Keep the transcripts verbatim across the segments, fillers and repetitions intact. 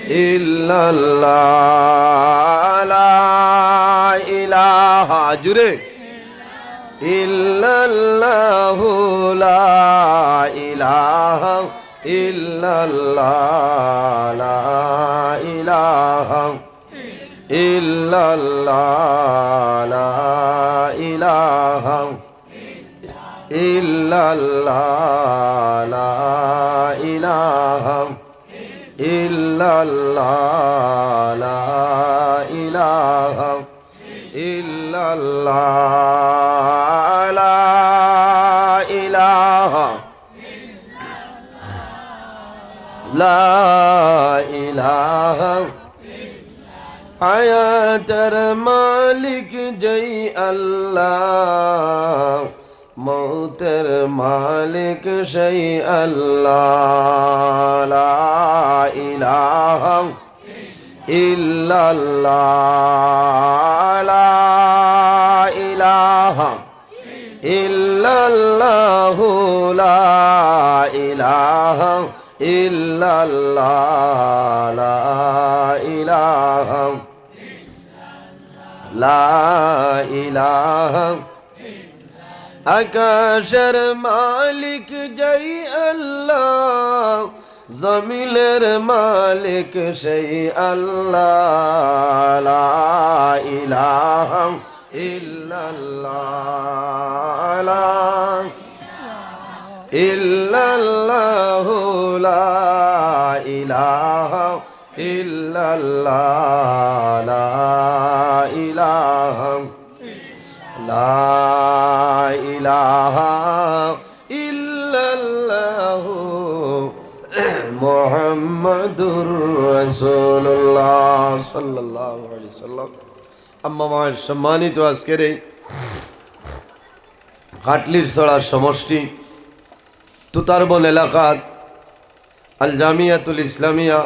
ইল্লাল্লাহ, লা ইলাহা, জুরে। ইল্লাল্লাহু, লা ইলাহা ইল্লাল্লাহ, লা ইলাহা ইল্লাল্লাহ, লা ইলাহা ইল্লাল্লাহ, লা ইলাহা ইল্লাল্লাহ, লা ইলাহা ইল্লাল্লাহ, লা ইলাহা, লা ইলাহা। হায়াতর মালিক যেই আল্লাহ, মউতর মালিক সেই আল্লাহ, লা ইলাহা ইল্লাল্লাহ, লা ইলাহা ইল্লাল্লাহু, লা ইলাহা ইল্লাল্লাহ, লা ইলাহা, লা ইলাহা। আকাশর মালিক যেই আল্লাহ, জমিনর মালিক সেই আল্লাহ, লা ইলাহা ইল্লাল্লাহ, লা ইল্লাল্লাহু, লা ইলাহা ইল্লাল্লাহ, লা ইলাহা, লা ইলাহা ইল্লাল্লাহু মুহাম্মাদুর রাসূলুল্লাহ সাল্লাল্লাহু আলাইহি ওয়াসাল্লাম। আম্মা বাদ, সম্মানিত আজকের এই কাটলিছড়া সমষ্টি তুতারবন এলাকাত আল জামিয়াতুল ইসলামিয়া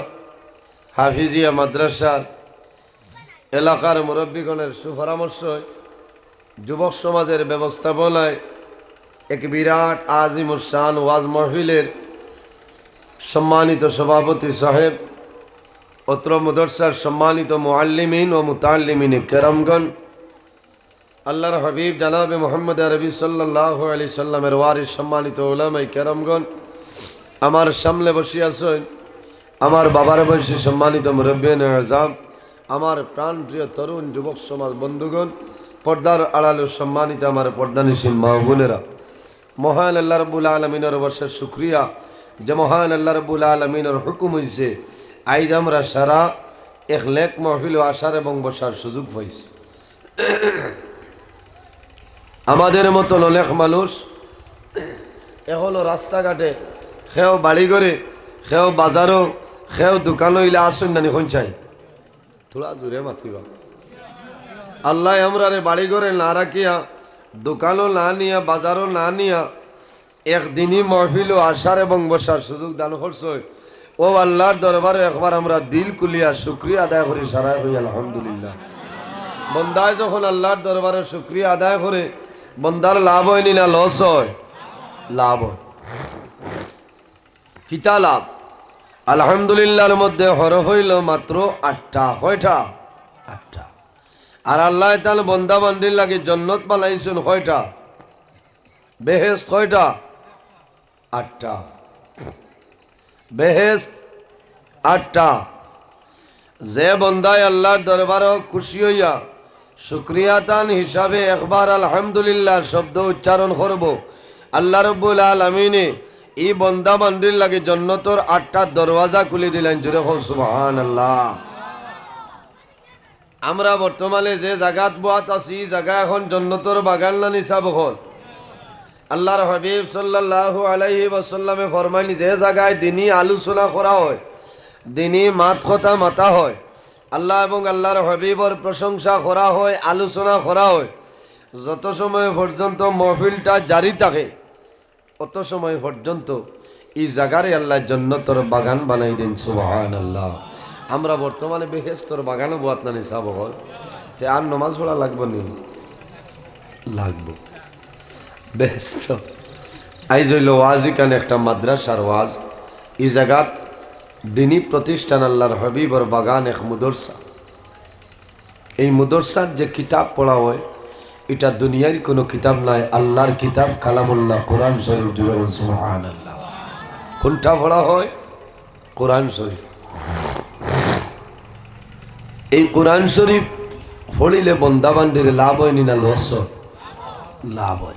হাফিজিয়া মাদ্রাসার এলাকার মুরব্বীগণের সুপরামর্শে যুবক সমাজের ব্যবস্থাপনায় এক বিরাট আজিমুস শান ওয়াজ মাহফিলের সম্মানিত সভাপতি সাহেব, অত্র মাদ্রাসার সম্মানিত মুআল্লিমিন ও মুতাআল্লিমিন কেরামগণ, আল্লাহর হাবিব জনাবে মুহাম্মদ আরবি সাল্লাল্লাহু আলাইহি সাল্লামের ওয়ারিস সম্মানিত উলামায়ে কেরামগণ, আমার সামনে বসি আছেন আমার বাবার বয়সী সম্মানিত মুরব্বিয়ানে আজম, আমার প্রাণপ্রিয় তরুণ যুবক সমাজ বন্ধুগণ, পর্দার আড়ালে সম্মানিত আমার পর্দানিশীন মা বোনেরা, মহান আল্লাহ রাব্বুল আলামিনের অশেষ শুকরিয়া যে মহান আল্লাহ রাব্বুল আলামিনের হুকুম হইছে, আইজ আমরা সারা এক নেক মাহফিলো আসার এবং বসার সুযোগ পাইছি। আমাদের মতন অনেক মানুষ এখনো রাস্তাঘাটে, কেউ বাড়ি ঘরে, কেউ বাজারো, কেউ দোকানো ইলা আছইন নানি কইন চাই? থুড়া জুরে মাতিবা। আল্লায় আমরারে বাড়ি ঘরে না রাখিয়া, দোকানো না নিয়া, বাজারো না নিয়া, এক দিনই মাহফিলো আসার এবং বসার সুযোগ দান করছইন। ও আল্লাহর দরবারে একবার আমরা দিল খুলিয়া শুকরিয়া আদায় করি, সারায় কই আলহামদুলিল্লাহ। বন্দায় যখন আল্লাহর দরবারে শুকরিয়া আদায় করে, বন্দার লাভ অয়নি না লস অয়? লাভ অয়। কিতা লাভ? আলহামদুলিল্লাহর মধ্যে হরফ অইলো মাত্র আটটা। কয়টা? আটটা। আর আল্লায় তান বন্দা বান্দির লাগি জন্নত বানাইছইন কয়টা? বেহেশত কয়টা? আটটা। বেহেশত আটটা। যে বন্দায় আল্লাহর দরবারো খুশি অইয়া শুকরিয়া তান হিসাবে একবার আলহামদুলিল্লাহ শব্দ উচ্চারণ করবো, আল্লাহ রাব্বুল আলামিনে ই বন্দা বান্দির লাগি জন্নতর আটটা দরওয়াজা খুলি দিলাইন। জুরে কও সুবহানাল্লাহ। আমরা বর্তমানে যে জাগাত বওয়াত আছি, ই জাগা এখন জন্নতর বাগান নানি সাব অকল? আল্লাহর হাবিব সাল্লাল্লাহু আলাইহি ওয়াসাল্লামে ফরমাইন, যে জাগায় দিনি আলোচনা করা হয়, দিনি মাত কথা মাতা হয়, আল্লাহ এবং আল্লাহর হাবিবর প্রশংসা করা হয়, আলোচনা করা হয়, যত সময় পর্যন্ত মহফিলটা জারি থাকে, অত সময় পর্যন্ত ই জাগারে আল্লায় জন্নতর বাগান বানাই দেইন। সুবহানাল্লাহ। আমরা বর্তমানে বেহেশতর বাগানো বওয়াত নানি সাব অকল? তে আর নমাজ পড়া লাগবো নি? লাগবো। বেহেশত। আইজ অইলো ওয়াজ, ইখান একটা মাদ্রাসার ওয়াজ। ই জাগাত দিনী প্রতিষ্ঠান আল্লাহর হাবিবর বাগান এক মুদরসা। এই মুদরসার যে কিতাব পড়া হয়, ইটা দুনিয়ার কোনো কিতাব নায়, আল্লাহর কিতাব কালামুল্লাহ, কোরআন শরীফ। জুড়ে বলুন সুবহানাল্লাহ। কোনটা পড়া হয়? কোরআন শরীফ। এই কোরআন শরীফ পড়িলে বন্দা বান্দির লাভ হয়নি না লস? লাভ হয়।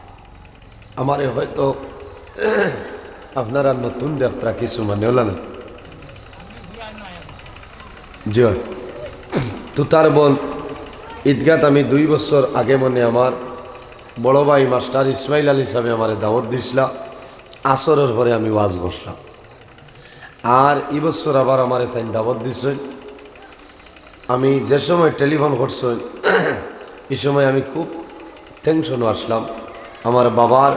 আমারে হয়তো আপনারা নতুন দেখতরা কিছু মানে, ওলা না? জি অয়। তুতার বন ঈদগাত আমি দুই বছর আগে মনে আমার বড় ভাই মাস্টার ইসমাইল আলী সাহেবে আমারে দাওয়াত দিছলা, আসরর পরে আমি ওয়াজ করছলাম। আর ই বছর আবার আমারে তাইন দাওয়াত দিছইন। আমি যে সময় টেলিফোন করছইন, ই সময় আমি খুব টেনশনও আছলাম। আমার বাবার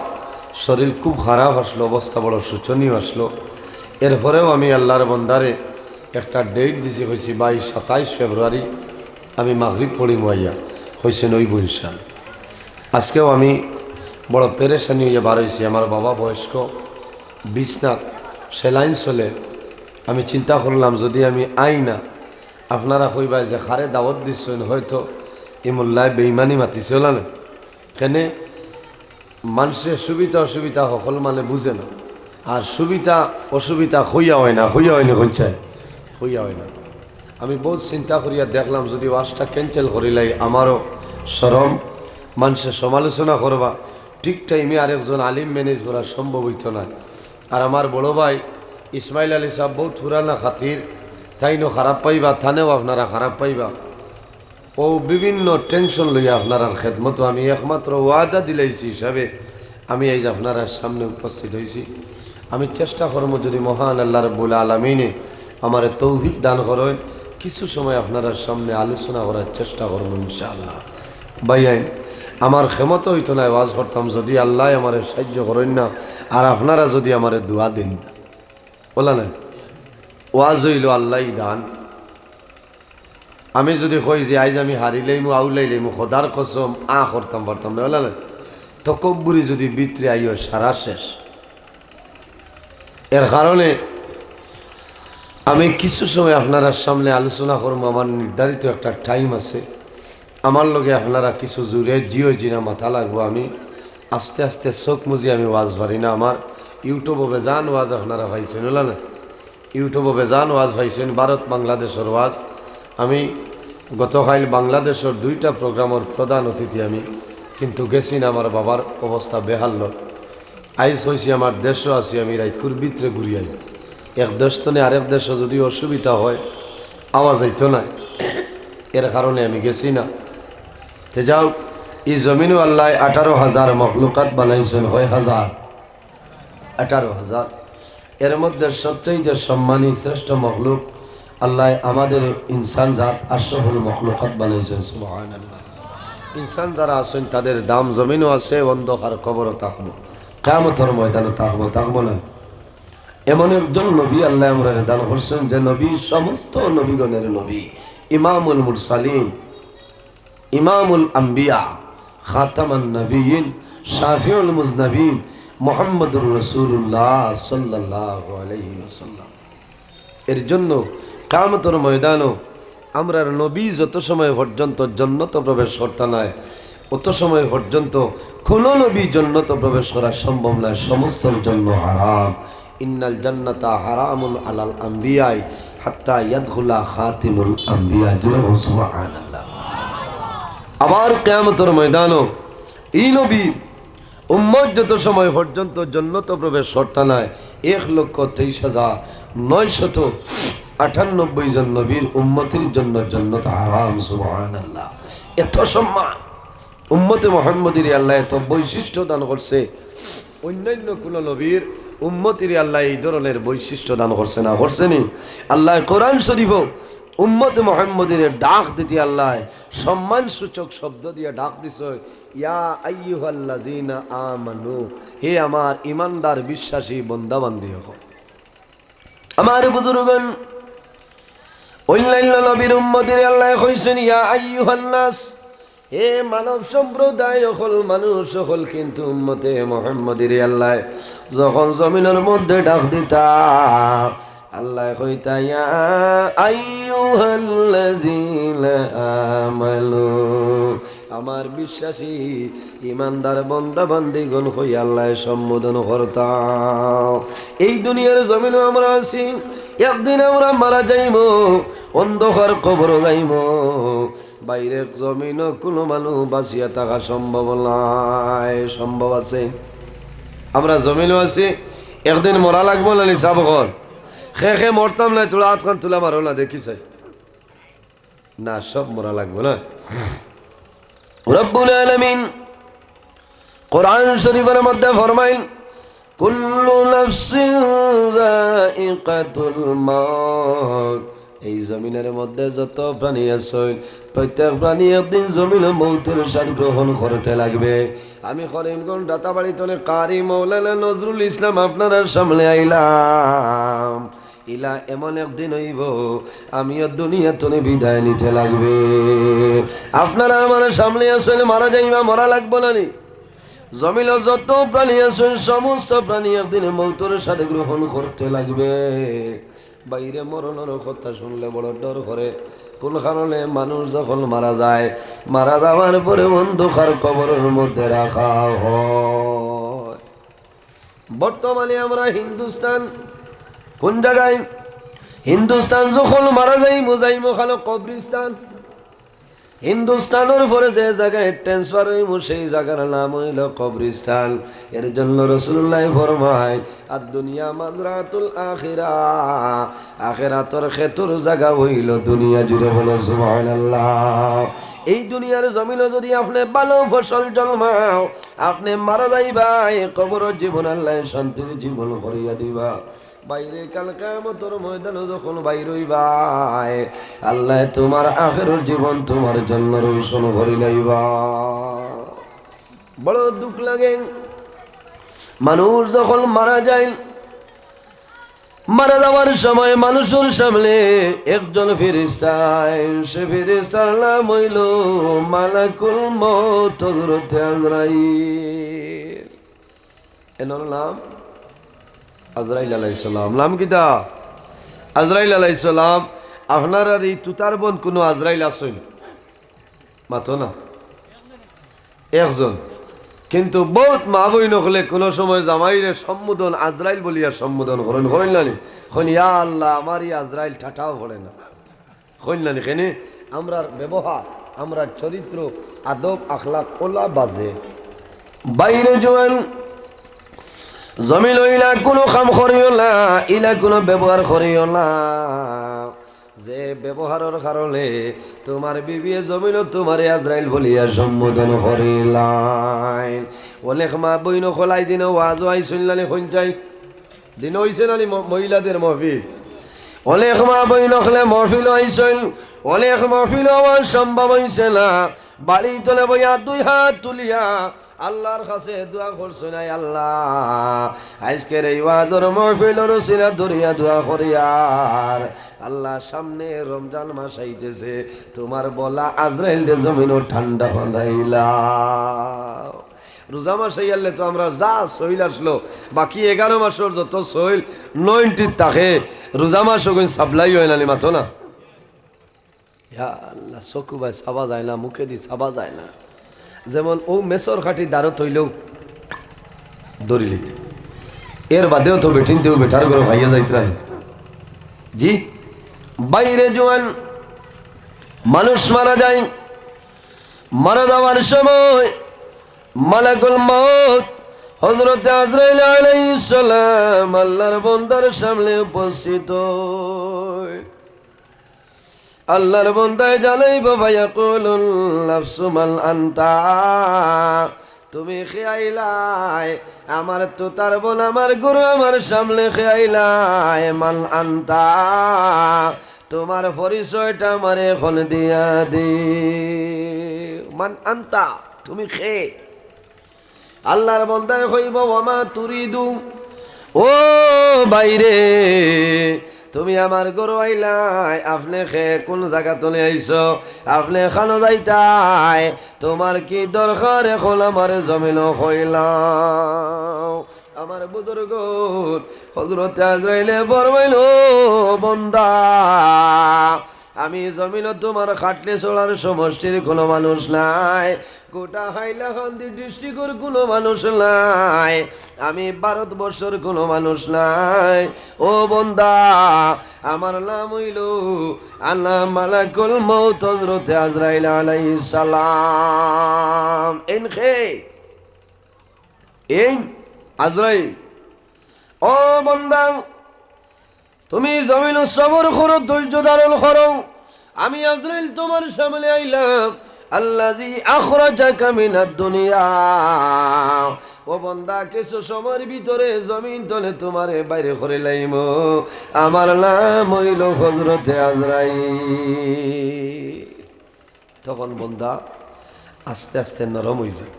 শরীর খুব খারাপ আছলো, অবস্থা বড় শোচনীয় আছলো। এরপরেও আমি আল্লাহর বন্দারে একটা ডেট দিছি, কইছি, "ভাই, সাতাইশ ফেব্রুয়ারি আমি মাগরিব পড়িমু আইয়া।" কইছইন, "অইবো ইনশাআল্লাহ।" আজকেও আমি বড় পেরেশানি অইয়া বার অইছি। আমার বাবা বয়স্ক, বিছনাত সেলাইন চলে। আমি চিন্তা করলাম, যদি আমি আই না, আপনারা কইবা যে কারে দাওয়াত দিছইন, হয়তো ই মোল্লায় বেইমানি মাতিছে, ওলা না? কেনে মানষে সুবিধা অসুবিধা হকল মালে বুঝে না, আর সুবিধা অসুবিধা কইয়া হয় না, কইয়া হয়নি, কইছাই কইয়া হয় না। আমি বহুত চিন্তা করিয়া দেখলাম, যদি ওয়াজটা cancel করিলাই, আমারও শরম, মানষে সমালোচনা করবা, ঠিক টাইমে আরেকজন আলিম manage করা সম্ভব অইতো না। আর আমার বড় ভাই ইসমাইল আলী সাহেব বহুত পুরানা খাতির, তাইনও খারাপ পাইবা, তানেও আপনারা খারাপ পাইবা। ও বিভিন্ন টেনশন লইয়া আপনারার খেদমতো আমি একমাত্র ওয়াদা দিলাইছি হিসাবে আমি আইজ আপনারার সামনে উপস্থিত অইছি। আমি চেষ্টা করমু, যদি মহান আল্লাহ রাব্বুল আলামিনে আমারে তৌফিক দান করইন, কিছু সময় আপনারার সামনে আলোচনা করার চেষ্টা করমু ইনশাআল্লাহ। ভাইয়াইন, আমার ক্ষমতা অইতো নায় ওয়াজ করতাম, যদি আল্লায় আমারে সাহায্য করইন না, আর আপনারা যদি আমারে দোয়া দেইন না। ওলা নায়? ওয়াজ অইলো আল্লায় দান। আমি যদি কই যে আইজ আমি হারিলাইমু, আউলাইলাইমু, খোদার কসম, আ করতাম পারতাম না, ওলা নায়? তকব্বুরি যদি ভিতরে আইও, সারা শেষ। এর কারণে আমি কিছু সময় আপনারার সামনে আলোচনা করমু, আমার নির্ধারিত একটা টাইম আছে। আমার লগে আপনারা কিছু জুড়ে জিও জিনা মাতা লাগবো। আমি আস্তে আস্তে চোখ মুজি আমি ওয়াজ পারি না। আমার YouTube-ও বেজান ওয়াজ আপনারা পাইছইন, ওলা না? YouTube-ও বেজান ওয়াজ পাইছইন, ভারত বাংলাদেশর ওয়াজ। আমি গতকাইল বাংলাদেশর দুইটা প্রোগ্রামর প্রধান অতিথি আমি, কিন্তু গেছি না, আমার বাবার অবস্থা বেহাল্য। আইজ কইছি আমার দেশো আছি, আমি রাইতকুর ভিতরে ঘুরি আই। এক দেশ তনে আরেক দেশো যদি অসুবিধা হয়, আওয়া যাইতো নায়, এর কারণে আমি গেছি না। তে যাও, ই জমিনো আল্লায় আঠারো হাজার মখলুকাত বানাইছইন, কয় হাজার? আঠারো হাজার। এর মধ্যে সবচাইতে সম্মানী শ্রেষ্ঠ মখলুক আল্লায় আমাদের ইনসান জাত আশরাফুল মখলুকাত বানাইছইন। সুবহানাল্লাহ। ইনসান যারা আছইন তাদের দাম জমিনো আছে, অন্ধকার কবরো থাকবো, কিয়ামতর ময়দানো থাকবো, থাকবো না? এমন একজন নবী আল্লায় আমরারে দান করছইন, যে নবী সমস্ত নবীগণের নবী, ইমামুল মুরসালিন, ইমামুল আম্বিয়া, খাতামান নবিয়িন, শাফিউল মুজনাবিন, মুহাম্মাদুর রাসূলুল্লাহ সাল্লাল্লাহু আলাইহি ওয়াসাল্লাম। এর জন্য কিয়ামতর ময়দানো আমরার নবী যত সময় পর্যন্ত জন্নত প্রবেশ করতা নায়, অত সময় পর্যন্ত কোনো নবী জন্নত প্রবেশ করা সম্ভব নায়, সমস্তর জন্য হারাম। ইন্নাল জান্নাতা হারামুন আলাল আম্বিয়াই হাত্তা ইয়াদখুলা খাতিমুল আম্বিয়া। জোরে বল, সুবহানাল্লাহ। আবার কিয়ামতর ময়দানো ই নবীর উম্মত যত সময় পর্যন্ত জন্নত প্রবেশ করতা নায়, এক লক্ষ তেইশ হাজার নয়শত আটানব্বই জন নবীর উম্মতের জন্য জন্নত হারাম। সুবহানাল্লাহ। এত সম্মান উম্মতে মুহাম্মদীরে আল্লায় এত বৈশিষ্ট্য দান করছে, অন্যান্য কোনো নবীর উম্মতিরে আল্লায় এই ধরনের বৈশিষ্ট্য দান করছে না, করছে নি? আল্লায় কোরআন শরীফো উম্মতে মুহাম্মদীরে ডাক দিতে আল্লায় সম্মানসূচক শব্দ দিয়া ডাক দিছে, "ইয়া আইয়ুহাল্লাযীনা আমানু", হে আমার ইমানদার বিশ্বাসী বন্দা বান্দি অকল। আমার বুজুর্গণ, অন্যান্য নবীর উম্মতিরে আল্লায় কইছইন, "ইয়া আইয়ুহান নাস", হে মানব সম্প্রদায় অকল, মানুষ অকল, কিন্তু উম্মতে মুহাম্মদীরে আল্লায় যখন জমিনর মধ্যে ডাক দিতা, আল্লায় কইতা, "ইয়া আইয়ুহাল্লাযীনা আমানু", আমার বিশ্বাসী ইমানদার বন্দা বান্দিগণ কই আল্লায় সম্বোধন করতা। এই দুনিয়ার জমিনো আমরা আছি, একদিন আমরা মারা যাইমু, অন্ধকার কবরো যাইমু। বাইরে জমিনো কুনু মানুষ বাঁচিয়া থাকা সম্ভব নায়। সম্ভব আছে? আমরা জমিনো আছি, একদিন মরা লাগবো না নি? সাব কর, খে খে মরতাম নায়, তোরা আতখান তুলা মারো না, দেখি চাই। না, সব মরা লাগবো না। রব্বুল আলামিন কোরআন শরীফের মধ্যে ফরমাইন, "কুল্লু নাফসিন যায়িকাতুল মাউত।" এই জমিনের মধ্যে যত প্রাণী আছে, প্রত্যেক প্রাণী একদিন জমিনে মৌতের স্বাদ গ্রহণ করতে লাগবে। আমি করিমগঞ্জ রাতাবাড়ি তনে কারি মৌলানা নজরুল ইসলাম আপনারার সামনে আইলাম। ইলা এমন একদিন অইবো, আমিও দুনিয়া তনে বিদায় নিতে লাগবে। আপনারা আমার সামনে আছেন, মারা যাইবা, মরা লাগবো না নি? জমিনো যত প্রাণী আছেন, সমস্ত প্রাণী একদিন মৌতর স্বাদ গ্রহণ করতে লাগবে। বাইরে মরণর কথা শুনলে বড় ডর করে। কোন কারণে? মানুষ যখন মারা যায়, মারা যাওয়ার পরে অন্ধকার কবরের মধ্যে রাখা হয়। বর্তমানে আমরা হিন্দুস্তান, কোন জাগায়? হিন্দুস্তান যখন মারা যাইমু, যাইমু খানো কবরিস্তান। হিন্দুস্তানর পরে যে জাগায় transfer অইমু, সেই জাগার নাম অইলো কবরিস্তান। এর জন্য রাসুলুল্লায় ফরমায়, "আদ দুনিয়া মাজরাতুল আখিরা", আখেরাতর খেতর জাগা অইলো দুনিয়া। জুরে বলো সুবহানাল্লাহ। এই দুনিয়ার জমিনো যদি আপনে ভালো ফসল জন্মাও, আপনে মারা যাইবা, এই কবরর জীবন আল্লায় শান্তির জীবন করিয়া দিবা। বাইরে কাল কিয়ামতর ময়দানো যখন বাইর অইবায়, আল্লায় তুমার আখেরর জীবন তুমার জন্য রোশন করি লাইবা। বড় দুখ লাগে, মানুষ যখন মারা যায়, মারা যাওয়ার সময় মানুষর সামনে একজন ফিরিস্তা আইন, সে ফিরিস্তার নাম অইলো মালাকুল মউত হযরতে আজরাইল। এনর নাম আজরাইল আলাইহিস সালাম। নাম কিতা? আজরাইল আলাইহিস সালাম। আপনারার এই তুতারবন্দ কুনু আজরাইল আছইন? মাতো না। একজন। কিন্তু বউত মা-বইন অকলে কুনু সময় জামাইরে সম্বোধন আজরাইল বলিয়া সম্বোধন করইন, করইন না নি? কইন, "ইয়া আল্লাহ, আমার ই আজরাইল ঠাটাও পড়ে না।" কইন না নি কেনে? আমরার ব্যবহার, আমরার চরিত্র, আদব, আখলাক অলা বাজে। বাইরে জোয়ান, জমিনো ইলা কুনু কাম করিও না, ইলা কুনু ব্যবহার করিও না। যে ব্যবহারর কারণে তুমার বিবিয়ে জমিনো তুমারে আজরাইল বলিয়া সম্বোধন করিলাইন। অনেক মা-বইন অকল আইজ দিনো ওয়াজো আইছইন না নি, কইন চাই? দিনো অইছে না নি ম-, মহিলাদের মহফিল? অনেক মা-বইন অকলে মহফিলো আইছইন, অনেক মহফিলো আওয়া সম্ভব অইছে না। বাড়ি তলে বইয়া দুই হাত তুলিয়া আল্লাহর কাছে দোয়া করছইন, "আয় আল্লাহ, আইজকের এই ওয়াজর মহফিলর উসিলা ধরিয়া দোয়া করিয়ার, আল্লাহ, সামনে রমজান মাস আইতেছে, তুমার বলা আজরাইলরে জমিনো ঠান্ডা বানাইলাও।" রোজা মাস আইয়ারলে তো আমরার যা সইল আসলো, বাকি এগারো মাসর যত সইল নয়টি থাকে, রোজা মাস অগুইন supply অয় না নি, মাতো না। ইয়া আল্লাহ, চকু বায় চাবা যায় না, মুখেদি চাবা যায় না। যেমন অউ মেছর কাঠি দারো থইলেও ধরিলিতে, এর বাদেও তো বেটিন্তেও বেটার ঘরো খাইয়া যাইতরা। জি, বাইরে জোয়ান, মানুষ মারা যায়, মারা যাওয়ার সময় মালাকুল মউত হযরতে আজরাইল আলাইহিস সালাম আল্লাহর বন্দার সামনে উপস্থিত অয়। আল্লাহর বন্দায় জানাইবো, "ফায়াকুলুন নাফসু মান আনতা?" তুমি কে আইলায়? আমার তুতারবন্দ, আমার গুরু, আমার সামনে কে আইলায়? মান আনতা? তুমার পরিচয়টা আমারে অখন দিয়া দি। মান আনতা? তুমি কে? আল্লাহর বন্দায় কইবো, "ওয়া মা তুরিদু?" ও বাইরে, তুমি আমার ঘরো আইলায়, আপনে কে, কুন জাগা তনে আইছো, আপনে কানো যাইতায়, তুমার কি দরকার অখন আমারে জমিনো কইলাও? আমার বুজুর্গ, হযরতে আজরাইলে ফরমাইল, "ও বন্দা, আমি জমিনো তুমার খাটলি ছড়ার সমষ্টির কুনু মানুষ নাই, গোটা হাইলাকান্দি ডিস্ট্রিক্টর কুনু মানুষ নাই, আমি ভারতবর্ষর কুনু মানুষ নাই। ও বন্দা, আমার নাম অইল আনা মালাকুল মউত হযরতে আজরাইল আলাইহিস সালাম।" এইন কে? এইন আজরাইল। ও বন্দা, তুমি জমিনো সবর করো, ধৈর্য ধারণ করো। আমি আজরাইল তুমার সামনে আইলাম। আল্লাযী আখরাজাকা মিনাদ দুনিয়া। ও বন্দা, কিছু সময়র ভিতরে জমিন তলে তুমারে বাইর করিলাইমু। আমার নাম অইল হযরতে আজরাইল। তখন বন্দা আস্তে আস্তে নরম অইযায়।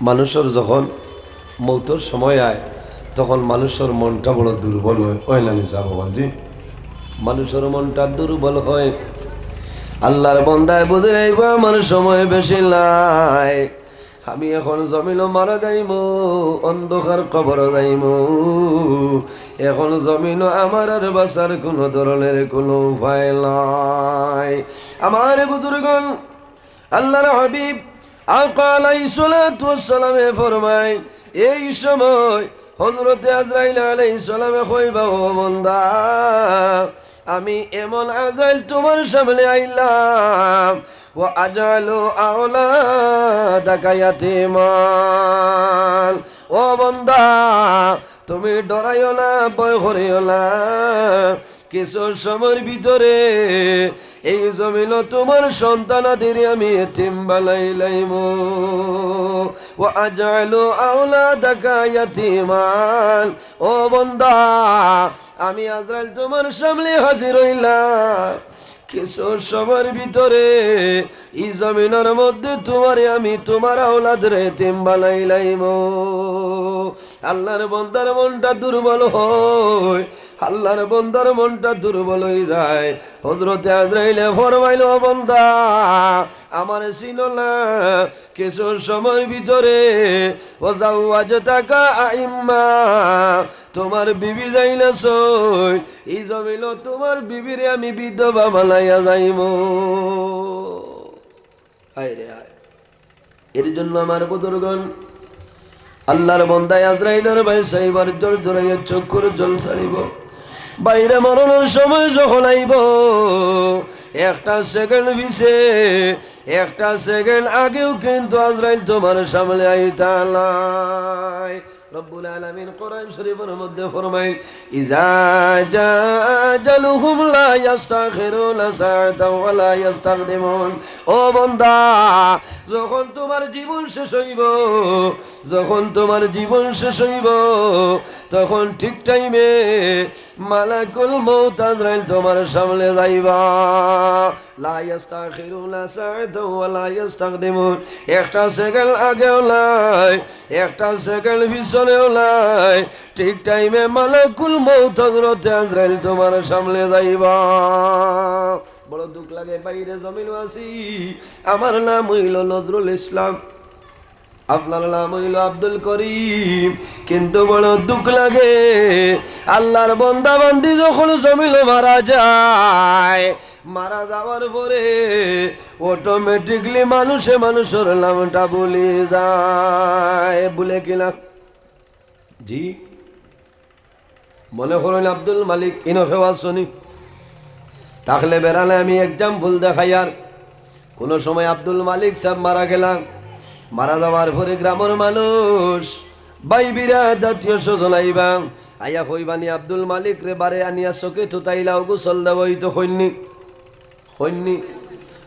মানুষর যখন মউতর সময় আয়, তখন মানুষর মনটা বড় দুর্বল অয়, অয় না নি সাব অকল? জি, মানুষর মনটা দুর্বল অয়। আল্লার বন্দায় বুঝিলাইবো আমার সময় বেশি নাই, আমি এখন জমিনো মারা যাইমু, অন্ধকার কবরো যাইমু। এখন জমিনো আমার আর বাঁচার কুনু ধরনের কুনু উপায় নাই। আমার বুজুর্গন, আল্লার হাবিব আকা আলাইহিস সালাতু ওয়াস সালামে ফরমায়, এই সময় হযরতে আজরাইল আলাইহিস সালামে কইবা, "ও বন্দা, আমি এমন আজরাইল তুমার সামনে আইলাম, ওয়া আজআলু আওলাদাকা ইয়াতীমান।" ও বন্দা, তুমি ডরাইও না, ভয় করিও না। কিছু সময়র ভিতরে এই জমিনো তুমার সন্তানাদিরে আমি এতিম বানাইলাইমু। ওয়া আজআলু আওলাদাকা ইয়াতীমান। ও বন্দা, আমি আজরাইল তুমার সামনে হাজির অইলাম। কিছু সময়র ভিতরে ই জমিনর মধ্যে তুমারে আমি তুমার আওলাদরে এতিম বানাইলাইমু। আল্লার বন্দার মনটা দুর্বল অয়, আল্লার বন্দার মনটা দুর্বল অইযায়। হযরতে আজরাইলে ফরমাইল, "ও বন্দা, আমারে চিনো না, কিছু সময়র ভিতরে ওয়া যাওয়াজতাকা আইম্মা, তুমার বিবি যাইন আছইন, ই জমিনো তুমার বিবিরে আমি বিধবা বানাইয়া যাইমু।" হায় রে হায়। এর জন্য আমার বুজুর্গন, আল্লার বন্দায় আজরাইলর ভয় চাইবার জোর জোরাইয়া চক্ষুর জল ছাড়িবো। ভাইরে মরণর সময় যখন আইবো, একটা সেকেন্ড পিছে, একটা সেকেন্ড আগেও কিন্তু আজরাইল তুমার সামনে আইতা নায়। রব্বুল আলামিন কোরআন শরীফর মধ্যে ফরমাইন, "ইজা জা আজালুহুম লা ইয়াস্তাখিরুনা সাআতাও ওয়া লা ইয়াস্তাকদিমুন।" ও বন্দা, যখন তুমার জীবন শেষ অইবো, যখন তুমার জীবন শেষ অইবো, তখন ঠিক টাইমে মালাকুল মউত আজরাইল তুমার সামনে যাইবা। লা ইয়াস্তাখিরুনা সাআতাও ওয়া লা ইয়াস্তাকদিমুন। একটা সেকেন্ড আগেও নাই, একটা সেকেন্ড পিছনেও নাই। ঠিক টাইমে মালাকুল মউত হযরতে আজরাইল তুমার সামনে যাইবা। বড় দুখ লাগে, ভাইরে জমিনো আছি, আমার নাম অইল নজরুল ইসলাম। আপনার নাম অইল আব্দুল করিম, কিন্তু বড় দুখ লাগে, আল্লার বন্দা বান্দি যখন জমিনো মারা যায়, মারা যাওয়ার পরে অটোমেটিকলি মানুষে মানুষর নামটা ভুলি যায়। ভুলে কিনা? জি। মনে করইন আব্দুল মালিক, ইনো কেউ আছইন নি? থাকলে বেড়ালে আমি এক্সাম্পল দেখাইয়ার। কুনু সময় আব্দুল মালিক সাব মারা গেলা, মারা যাওয়ার পরে গ্রামর মানুষ, ভাই বিরাদ, আত্মীয় স্বজন আইবা, আইয়া কইবা নি, "আব্দুল মালিকরে বারে আনিয়া চউখে তুতাইলাও, গোসল দেওয়াইতো।" কইন নি? কইন নি?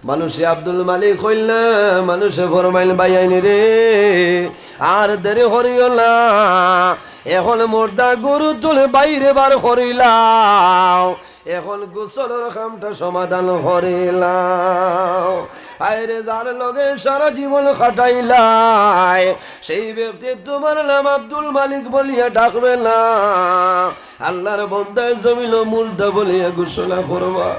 মানুষে আব্দুল মালিক কইলা, মানুষে ফরমাইল, "ভাইয়াইন রে, আর দেরি করিও না, এখন মুর্দা গরু তুলে বাইরে বার করিলাও, এখন গোসলর কামটা সমাধান করিলাও।" আয় রে, যার লগে সারা জীবন কাটাইলায়, সেই ব্যক্তি তুমার নাম আব্দুল মালিক বলিয়া ডাকবে না। আল্লার বন্দায় জমিনো মুর্দা বলিয়া ঘোষণা করবা।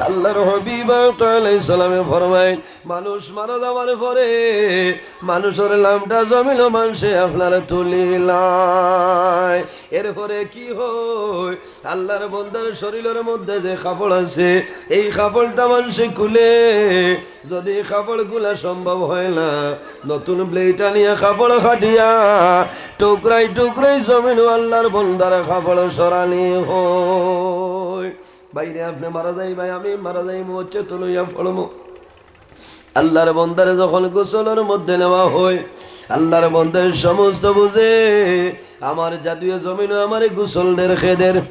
আল্লার হাবিব আলাইহিস সালামে ফরমাইন, মানুষ মারা যাওয়ার পরে মানুষর লামটা জমিনো মানষে আপনার তুলিলায়। এরপরে কি হয়? আল্লাহর বন্দার শরীরের মধ্যে যে কাপড় আছে, এই কাপড়টা মানষে খুলে, যদি কাপড় খুলা সম্ভব হয় না, নতুন ব্লেড আনিয়া কাপড় কাটিয়া টুকরাই টুকরাই জমিনো আল্লাহর বন্দার কাপড় সরানি হয়। বাইরে আপনে মারা যাইবায়, আমি মারা যাইমু, হচ্ছে তো লইয়া পড়মু। আল্লাহর বন্দারে যখন গোসলর মধ্যে নেওয়া হয়, আল্লাহর বন্দায় সমস্ত বুঝে। আমার জাদুয়ে জমিনো আমারে গোসল দের, খেদের।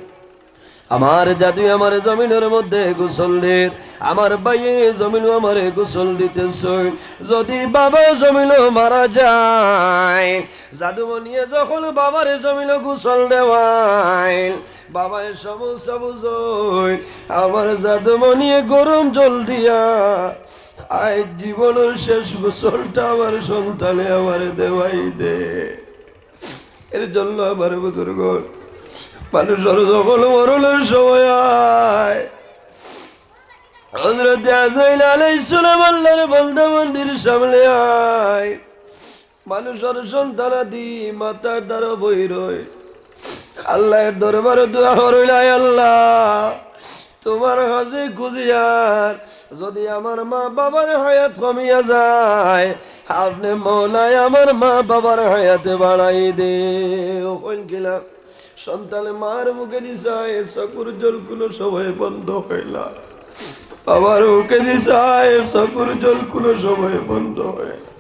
আমার জাদুয়ে আমারে জমিনর মধ্যে গোসল দের। আমার ভাইয়ে জমিনো আমারে গোসল দিতেছইন। যদি বাবা জমিনো মারা যায়, জাদুমণিয়ে যখন বাবারে জমিনো গোসল দেওয়াইল, বাবায় সমস্যা বুঝইন, আমার জাদুমণিয়ে গরম জল দিয়া আইজ জীবনর শেষ গোসলটা আমার সন্তানে আমারে দেওয়াই দে। এর জন্য আমার বুজুর্গ, মানুষর যখন মরণর সময় আয়, হযরতে আজরাইল আলাইহিস সালাম আল্লাহর বন্দা বন্দির সামনে আয়, মানুষর সন্তানাদি মাথার দ্বারা বই রয়। আল্লাহর দরবারে দোয়া করইল, "আয় আল্লাহ, তোমার কাছে খুঁজিয়ার, যদি আমার মা বাবার হায়াত কমিয়া যায়, আপনে মওলায় আমার মা বাবার হায়াতে বাড়াই দে।" ও কইল কিলা? সন্তানে মার মুখেদি চায়, চকুর জল কুনু সময় বন্ধ হয় না। বাবার মুখেদি চায়, চকুর জল কুনু সময় বন্ধ হয় না।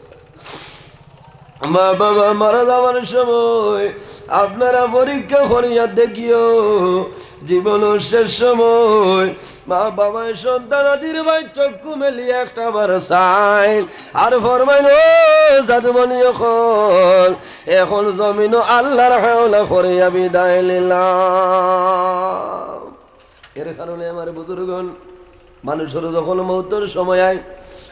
মা বাবা মারা যাওয়ার সময় আপনারা পরীক্ষা করিয়া দেখিও, জীবনর শেষ সময় মা বাবায় সন্তানাদির বায় চক্ষু মেলিয়া একটা বার চাইন আর ফরমাইন, "ও জাদুমণি অকল, এখন জমিনো আল্লাহর হাওলা করিয়া বিদায় নিলাম।" এর কারণে আমার বুজুর্গণ, মানুষর যখন মৌতর সময় আয়,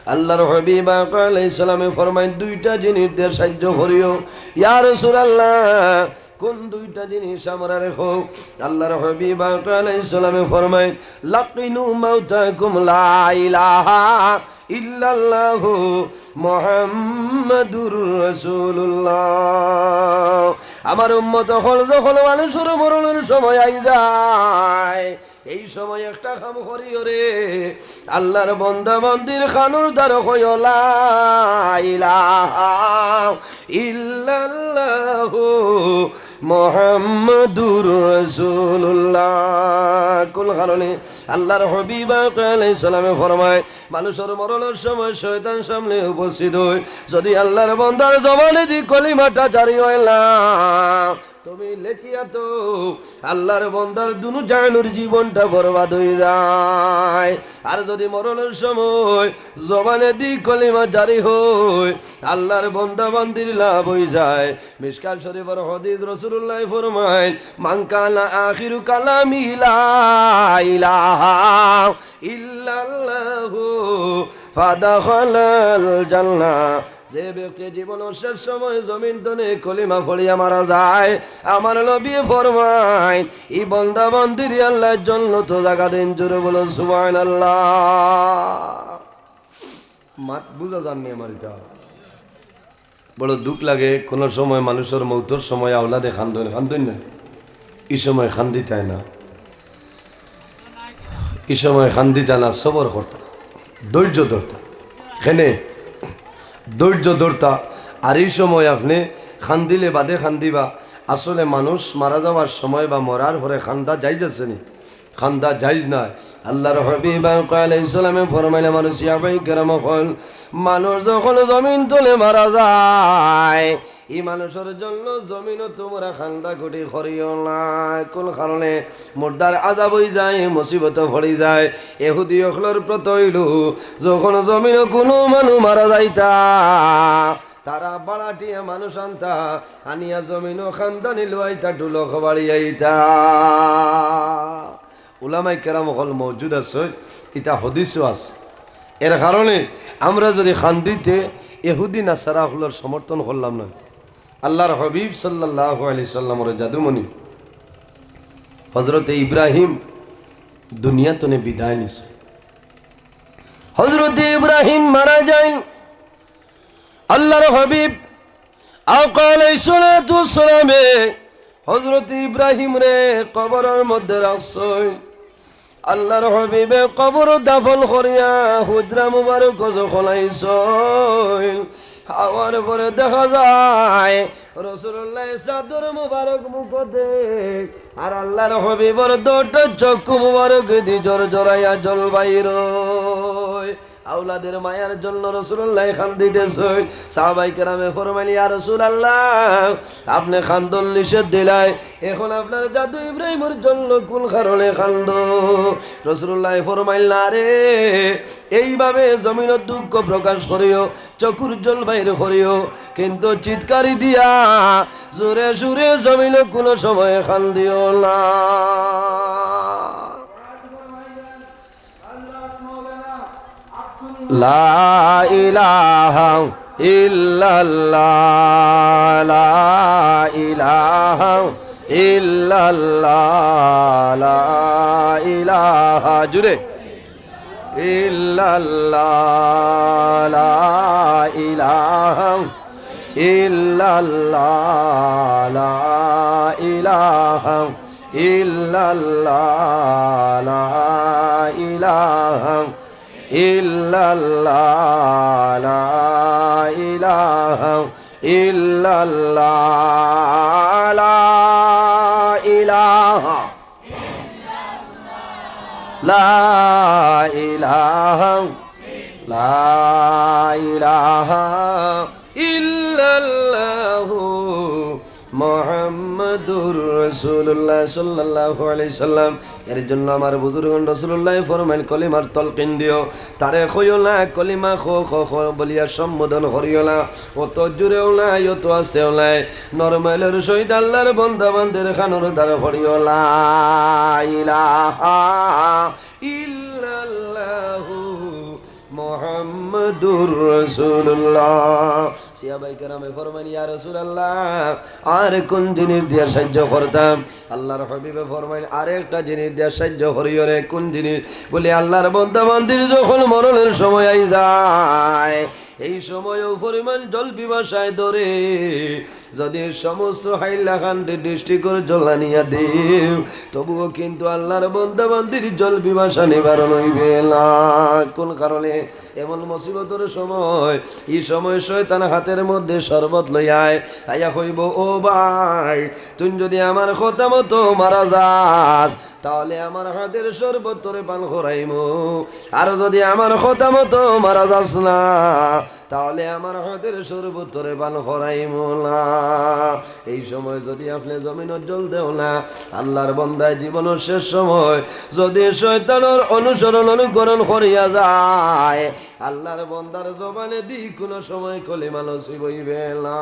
আল্লাহর হাবিব আকা আলাইহিস সালামে ফরমাইন, "দুইটা জিনিস দিয়া সাহায্য করিও।" ইয়া রাসূলুল্লাহ, কোন দুইটা জিনিস আমরা রেখো? আল্লাহর হাবিব আকা আলাইহিস সালামে ফরমাইন, "লাকিনু মাউতাকুম লা ইলাহা ইল্লাল্লাহু মুহাম্মাদুর রাসূলুল্লাহ।" আমার উম্মত অকল যখন মানুষর মরণর সময় আই যায়, এই সময় একটা কাম করিও রে, আল্লাহর বন্দা বন্দির কানর দ্বারো কইও, "লা ইলাহা ইল্লাল্লাহু মুহাম্মাদুর রাসূলুল্লাহ।" কোন কারণে? আল্লাহর হাবিব আকা আলাইহিস সালামে ফরমায়, মানুষর মরণর সময় শয়তান সামনে উপস্থিত হয়, যদি আল্লাহর বন্দার জবানেদি কলিমাটা জারি হয় না, তুমি লেখিয়া তো আল্লাহর বন্দার দুনু জাহানর জীবনটা বরবাদ হয়ে যায়। আর যদি মরণর সময় জবানেদি কলিমা জারি হয়, আল্লাহর বন্দা বান্দির লাভ হয়ে যায়। মিশকাত শরীফর হাদিস, রাসূলুল্লাহ ফরমাইন, "মান কানা আখিরু কালামিহি লা ইলাহা ইল্লাল্লাহু ফাদাখালাল জান্নাহ।" যে ব্যক্তি জীবনর শেষ সময় জমিন তনে কলিমা পড়িয়া মারা যায়, আমার নবী ফরমাইন, ই বন্দা বান্দিরে আল্লাহ জন্নত জাগা দেন। জোরে বলো সুবহানাল্লাহ। মাত বুঝা যাননি আমার ইটা? বড় দুখ লাগে, কোনো সময় মানুষর মৌতর সময় আওলাদে কান্দইন, কান্দইন না? ই সময় কান্দিতা না, ই সময় কান্দিতা না, সবর করতা, ধৈর্য ধরতা। কেনে ধৈর্য ধরতা? আর ই সময় আপনে কান্দিলে বাদে কান্দিবা। আসলে মানুষ মারা যাওয়ার সময় বা মরার পরে কান্দা জায়েজ আছে নি? কান্দা জায়েজ নায়। আল্লাহর হাবিব আকা আলাইহিস সালামে ফরমাইলা, মানুষ, সাহাবায়ে কেরাম অকল, মানুষ যখন জমিন তনে মারা যায়, ই মানুষর জন্য জমিনো তোমরা কান্দা-কুটি করিও না। কোন কারণে? মুর্দার আজাব হই যায়, মুসিবত পড়ি যায়। ইহুদি অকলর প্রথা হইল, যখন জমিনো কোনো মানুষ মারা যাইতা, তারা বাড়াটিয়া মানুষ আনতা, আনিয়া জমিনো কান্দানি লুয়াইতা, ঢুলক বাড়িয়াইতা। উলামায়ে কেরাম অকল মওজুদ আছে, ইটা হাদিসও আছে। এর কারণে আমরা যদি কান্দিতে ইহুদি নাসারা অকলর সমর্থন করলাম না। আল্লাহর হাবিব সাল্লাল্লাহু আলাইহি সাল্লামর জাদুমণি হযরতে ইব্রাহিম দুনিয়া তনে বিদায় নিছে। হযরত ইব্রাহিম মারা যাইন। আল্লাহর হাবিব আকা আলাইহিস সালাতু ওয়াস সালামে হযরত ইব্রাহিমরে কবরর মধ্যে রাখছইন। আল্লাহর হাবিবে কবর দাফন করিয়া হুজরা মুবারক যখন আইছইন, আওয়ার পরে দেখা যায় রাসূলুল্লাহর চাদর মুবারক মুখো দেয়, আর আল্লাহর হাবিবর দুইটা চক্ষু মুবারক দি জরজরাইয়া জল বাইর অয়। আওলাদের মায়ার জন্য রাসূলুল্লাহ কান্দিতেছইন। সাহাবায়ে কেরামে ফরমাইন, "ইয়া রাসূলুল্লাহ, আপনে কান্দন নিষেধ দিলায়, এখন আপনার জাদু ইব্রাহিমর জন্য কোন কারণে কান্দো?" রাসূলুল্লাহ ফরমাইন, "না রে, এইভাবে জমিনো দুঃখ প্রকাশ করিও, চক্ষুর জল বাইর করিও, কিন্তু চিৎকারি দিয়া জোরে সুরে জমিনো কোনো সময় কান্দিও না।" লা ইলাহা ইল্লাল্লাহ, লা ইলাহা ইল্লাল্লাহ, লা ইলাহা, জুরে, ইল্লাল্লাহ, লা ইলাহা ইল্লাল্লাহ, লা ইলাহা ইল্লাল্লাহ, লা ইলাহা ইল্লাল্লাহ, লা ইলাহা ইল্লাল্লাহ, লা ইলাহা, লা ইলাহা, লা ইলাহা ইল্লাল্লাহু মুহাম্মাদুর রাসূলুল্লাহ সাল্লাল্লাহু আলাইহি সাল্লাম। এর জন্য আমার বুজুর্গগণ রাসূলুল্লাহ ফরমাইন, "কলিমার তলকিন দিও, তারে কইও না, কলিমা খ, খ, খ বলিয়া সম্বোধন করিও না, অত জোরেও না, অত আস্তেও না, নরমাইলর সহিত আল্লাহর বন্দা বান্দির কানর দ্বারা পড়িও, লা ইলাহা ইল্লাল্লাহু মুহাম্মাদুর রাসূলুল্লাহ।" সাহাবায়ে কেরামে ফরমাইন, "ইয়া রাসূলুল্লাহ, আর কোন জিনিস দিয়া সাহায্য করতাম?" আল্লাহর হাবিবে ফরমাইন, "আরেকটা জিনিস দিয়া সাহায্য করিও রে।" "কোন জিনিস?" বলে, "আল্লাহর বন্দা বান্দির যখন মরণের সময় আই যায়, এই সময়ও পরিমাণ জল পিপাসায় ধরে, যদি সমস্ত হাইলাকান্দি ডিস্ট্রিক্টর জল আনিয়া দিও, তবুও কিন্তু আল্লাহর বন্দা বান্দির জল পিপাসা নিবারণ অইবে না।" কোন কারণে? এমন মুসিবতর সময়, ই সময় শয়তান হাতের মধ্যে শরবত লইয়া আয়, আইয়া কইবো, "ও ভাই, তুই যদি আমার কথা মতো মারা যাস, তাহলে আমার হাতের শরবত তোরে পান করাইমু, আর যদি আমার কথা মতো মারা যাস না, তাহলে আমার হাতের শরবত তোরে পান করাইমু না।" এই সময় যদি আপনে জমিনো জল দেও না, আল্লাহর বন্দায় জীবনর শেষ সময় যদি শয়তানর অনুসরণ অনুকরণ করিয়া যায়, আল্লাহর বন্দার জবানে দি কোনো সময় কলিমা নসিব অইবে না।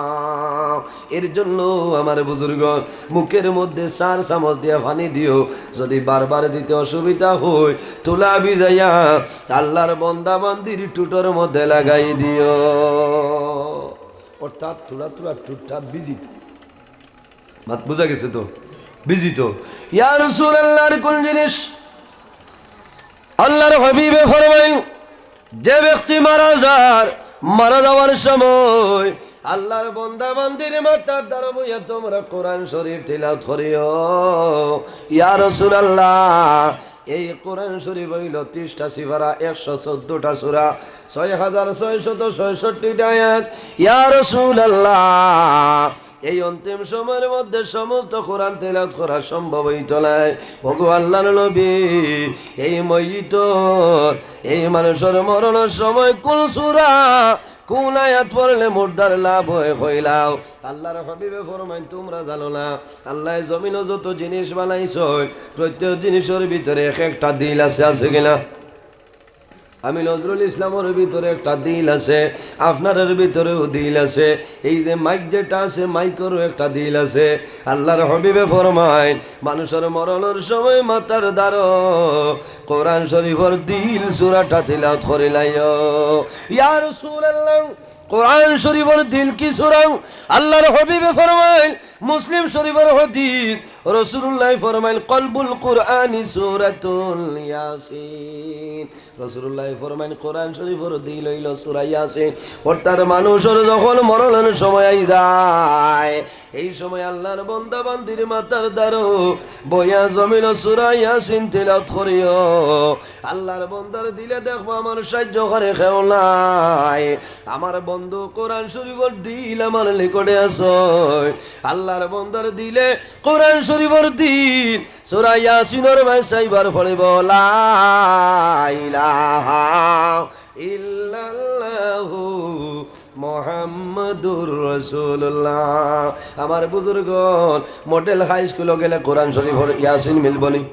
এর জন্য আমার বুজুর্গ, মুখের মধ্যে চার চামচ দিয়া পানি দিও, যদি বারবার দিতে অসুবিধা হয়, তুলা ভিজাইয়া আল্লাহর বন্দা বান্দির টুটর মধ্যে লাগাই দিও। অর্থাৎ তুলা তুলা টুটটা ভিজিত। মাত বুঝা গেছে তো? ভিজিত। ইয়া রাসূলুল্লাহর কোন জিনিস? আল্লাহর হাবিবে ফরমাইন, যে ব্যক্তি মারা যার, মারা যাওয়ার সময় আল্লাহর বন্দা বান্দির মাথার দ্বারা বইয়া তোমরা কোরআন শরীফ তিলাওয়াত করিও। ইয়া রাসূলুল্লাহ, এই কোরআন শরীফ অইলো তিরিশটা সিপারা, একশো চৌদ্দটা সূরা, ছয় হাজার ছয়শত ছয়ষট্টিটা আয়াত। ইয়া রাসূলুল্লাহ, এই অন্তিম সময়ের মধ্যে সমস্ত কোরআন তেলাওয়াত করা সম্ভব অইতো নায়। ওগো আল্লাহর নবী, এই মইয়িতর, এই মানুষর মরণর সময় কোন সূরা, কোন আয়াত পড়লে মুর্দার লাভ অয়, কইলাও। আল্লাহর হাবিবে ফরমাইন, "তুমরা জানো না, আল্লায় জমিনো যত জিনিস বানাইছইন, প্রত্যেক জিনিসর ভিতরে এক একটা দিল আছে, আছে কিনা?" আমি নজরুল ইসলামর ভিতরে একটা দিল আছে, আপনারার ভিতরেও দিল আছে। এই যে মাইক যেটা আছে, মাইকরও একটা দিল আছে। আল্লাহর হাবিবে ফরমাইন, মানুষর মরণর সময় মাথার দ্বারো কোরআন শরীফর দিল সূরাটা তিলাওয়াত করিলাইও। ইয়া রাসূলুল্লাহ, কোরআন শরীফর দিল কি সূরা? আল্লাহর হাবিবে ফরমাইন, মুসলিম শরীফর হাদিস, রাসূলুল্লাহ ফরমাইল, "কলবুল কুরআনি সূরাতুল ইয়াসিন।" রাসূলুল্লাহ ফরমাইল, "কোরআন শরীফর দিল অইলো সূরা ইয়াসিন।" অর্থাৎ মানুষর যখন মরণর সময় আই যায়, এই সময় আল্লাহর বন্দা বান্দির মাথার দ্বারো বইয়া জমিনো সূরা ইয়াসিন তিলাওয়াত করিও। আল্লাহর বন্দার দিলে দেখবো আমার সাহায্য করে কেউ নাই। আমার বন্ধু কোরআন শরীফর দিল আমার নিকটে আছে। আল্লাহর বন্দার দিলে কোরআন শরীফর দিল সূরা ইয়াসিনর মাঝে চাইবার পড়িব, লা ইলাহা ইল্লাল্লাহু মুহাম্মাদুর রাসূলুল্লাহ। আমার বুজুর্গন, মডেল হাই স্কুলো গেলে কোরআন শরীফর ইয়াসিন মিলবনি?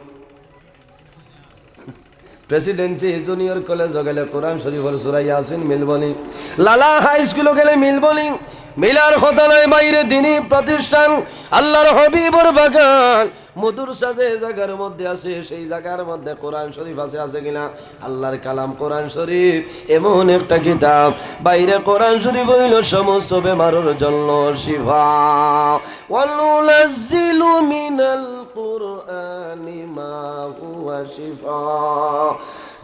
প্রেসিডেন্সি জুনিয়র কলেজো গেলে কোরআন শরীফর সূরা ইয়াসিন মিলবনি? লালা হাই স্কুলো গেলে মিলবনি? মিলার কথা নাই। বাইরে দিনী প্রতিষ্ঠান, আল্লাহর হাবিবর বাগান, মাদ্রাসা যে জাগার মধ্যে আছে, সেই জাগার মধ্যে কোরআন শরীফ আছে, আছে কিনা? আল্লাহর কালাম কোরআন শরীফ এমন একটা কিতাব, বাইরে কোরআন শরীফ অইলো সমস্ত বেমারর জন্য শিফা। ওয়ানুনাজ্জিলু মিনাল কুরআনি মা হুয়া শিফা,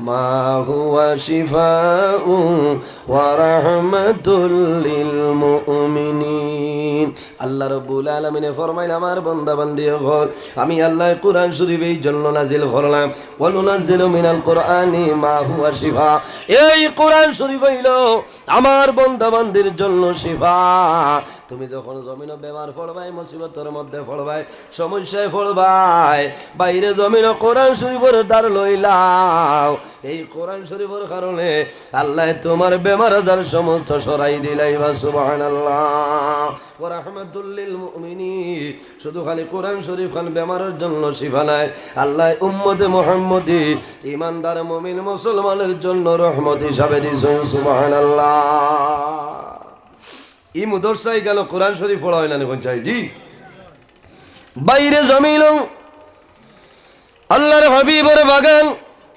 মা হুয়া শিফাউ ওয়া রাহমাতুল লিল মুমিনিন। আল্লাহ রাব্বুল আলামিনে ফরমাইন, আমার বান্দা বান্দি অকল, আমি আল্লাহ কোরআন শরীফ এই জন্য নাজিল করলাম, ওয়ানুনাজ্জিলু মিনাল কুরআনি মা হুয়া শিফা। এই কোরআন শরীফ অইলো আমার বান্দা বান্দির জন্য শিফা। তুমি যখন জমিনো বেমার পড়বায়, মুসিবতর মধ্যে পড়বায়, সমস্যায় পড়বায়, বাইরে জমিনো কোরআন শরীফর দ্বার লইলাও। এই কোরআন শরীফর কারণে আল্লাহ তোমার বেমার আজার সমস্ত সরাই দিলাইবা। সুবহানাল্লাহ। ওয়া রাহমাতুল লিল মুমিনিন। শুধু খালি কোরআন শরীফ খান বেমারর জন্য শিফা নায়, আল্লাহ উম্মতে মুহাম্মদী ইমানদার মুমিন মুসলমানর জন্য রহমত হিসাবে দিছইন। সুবহানাল্লাহ। ই মাদ্রাসায় গেলে কোরআন শরীফ পড়া অয় না নি, কোন চাই? জি। বাইরে জমিনো আল্লাহর হাবিবর বাগান,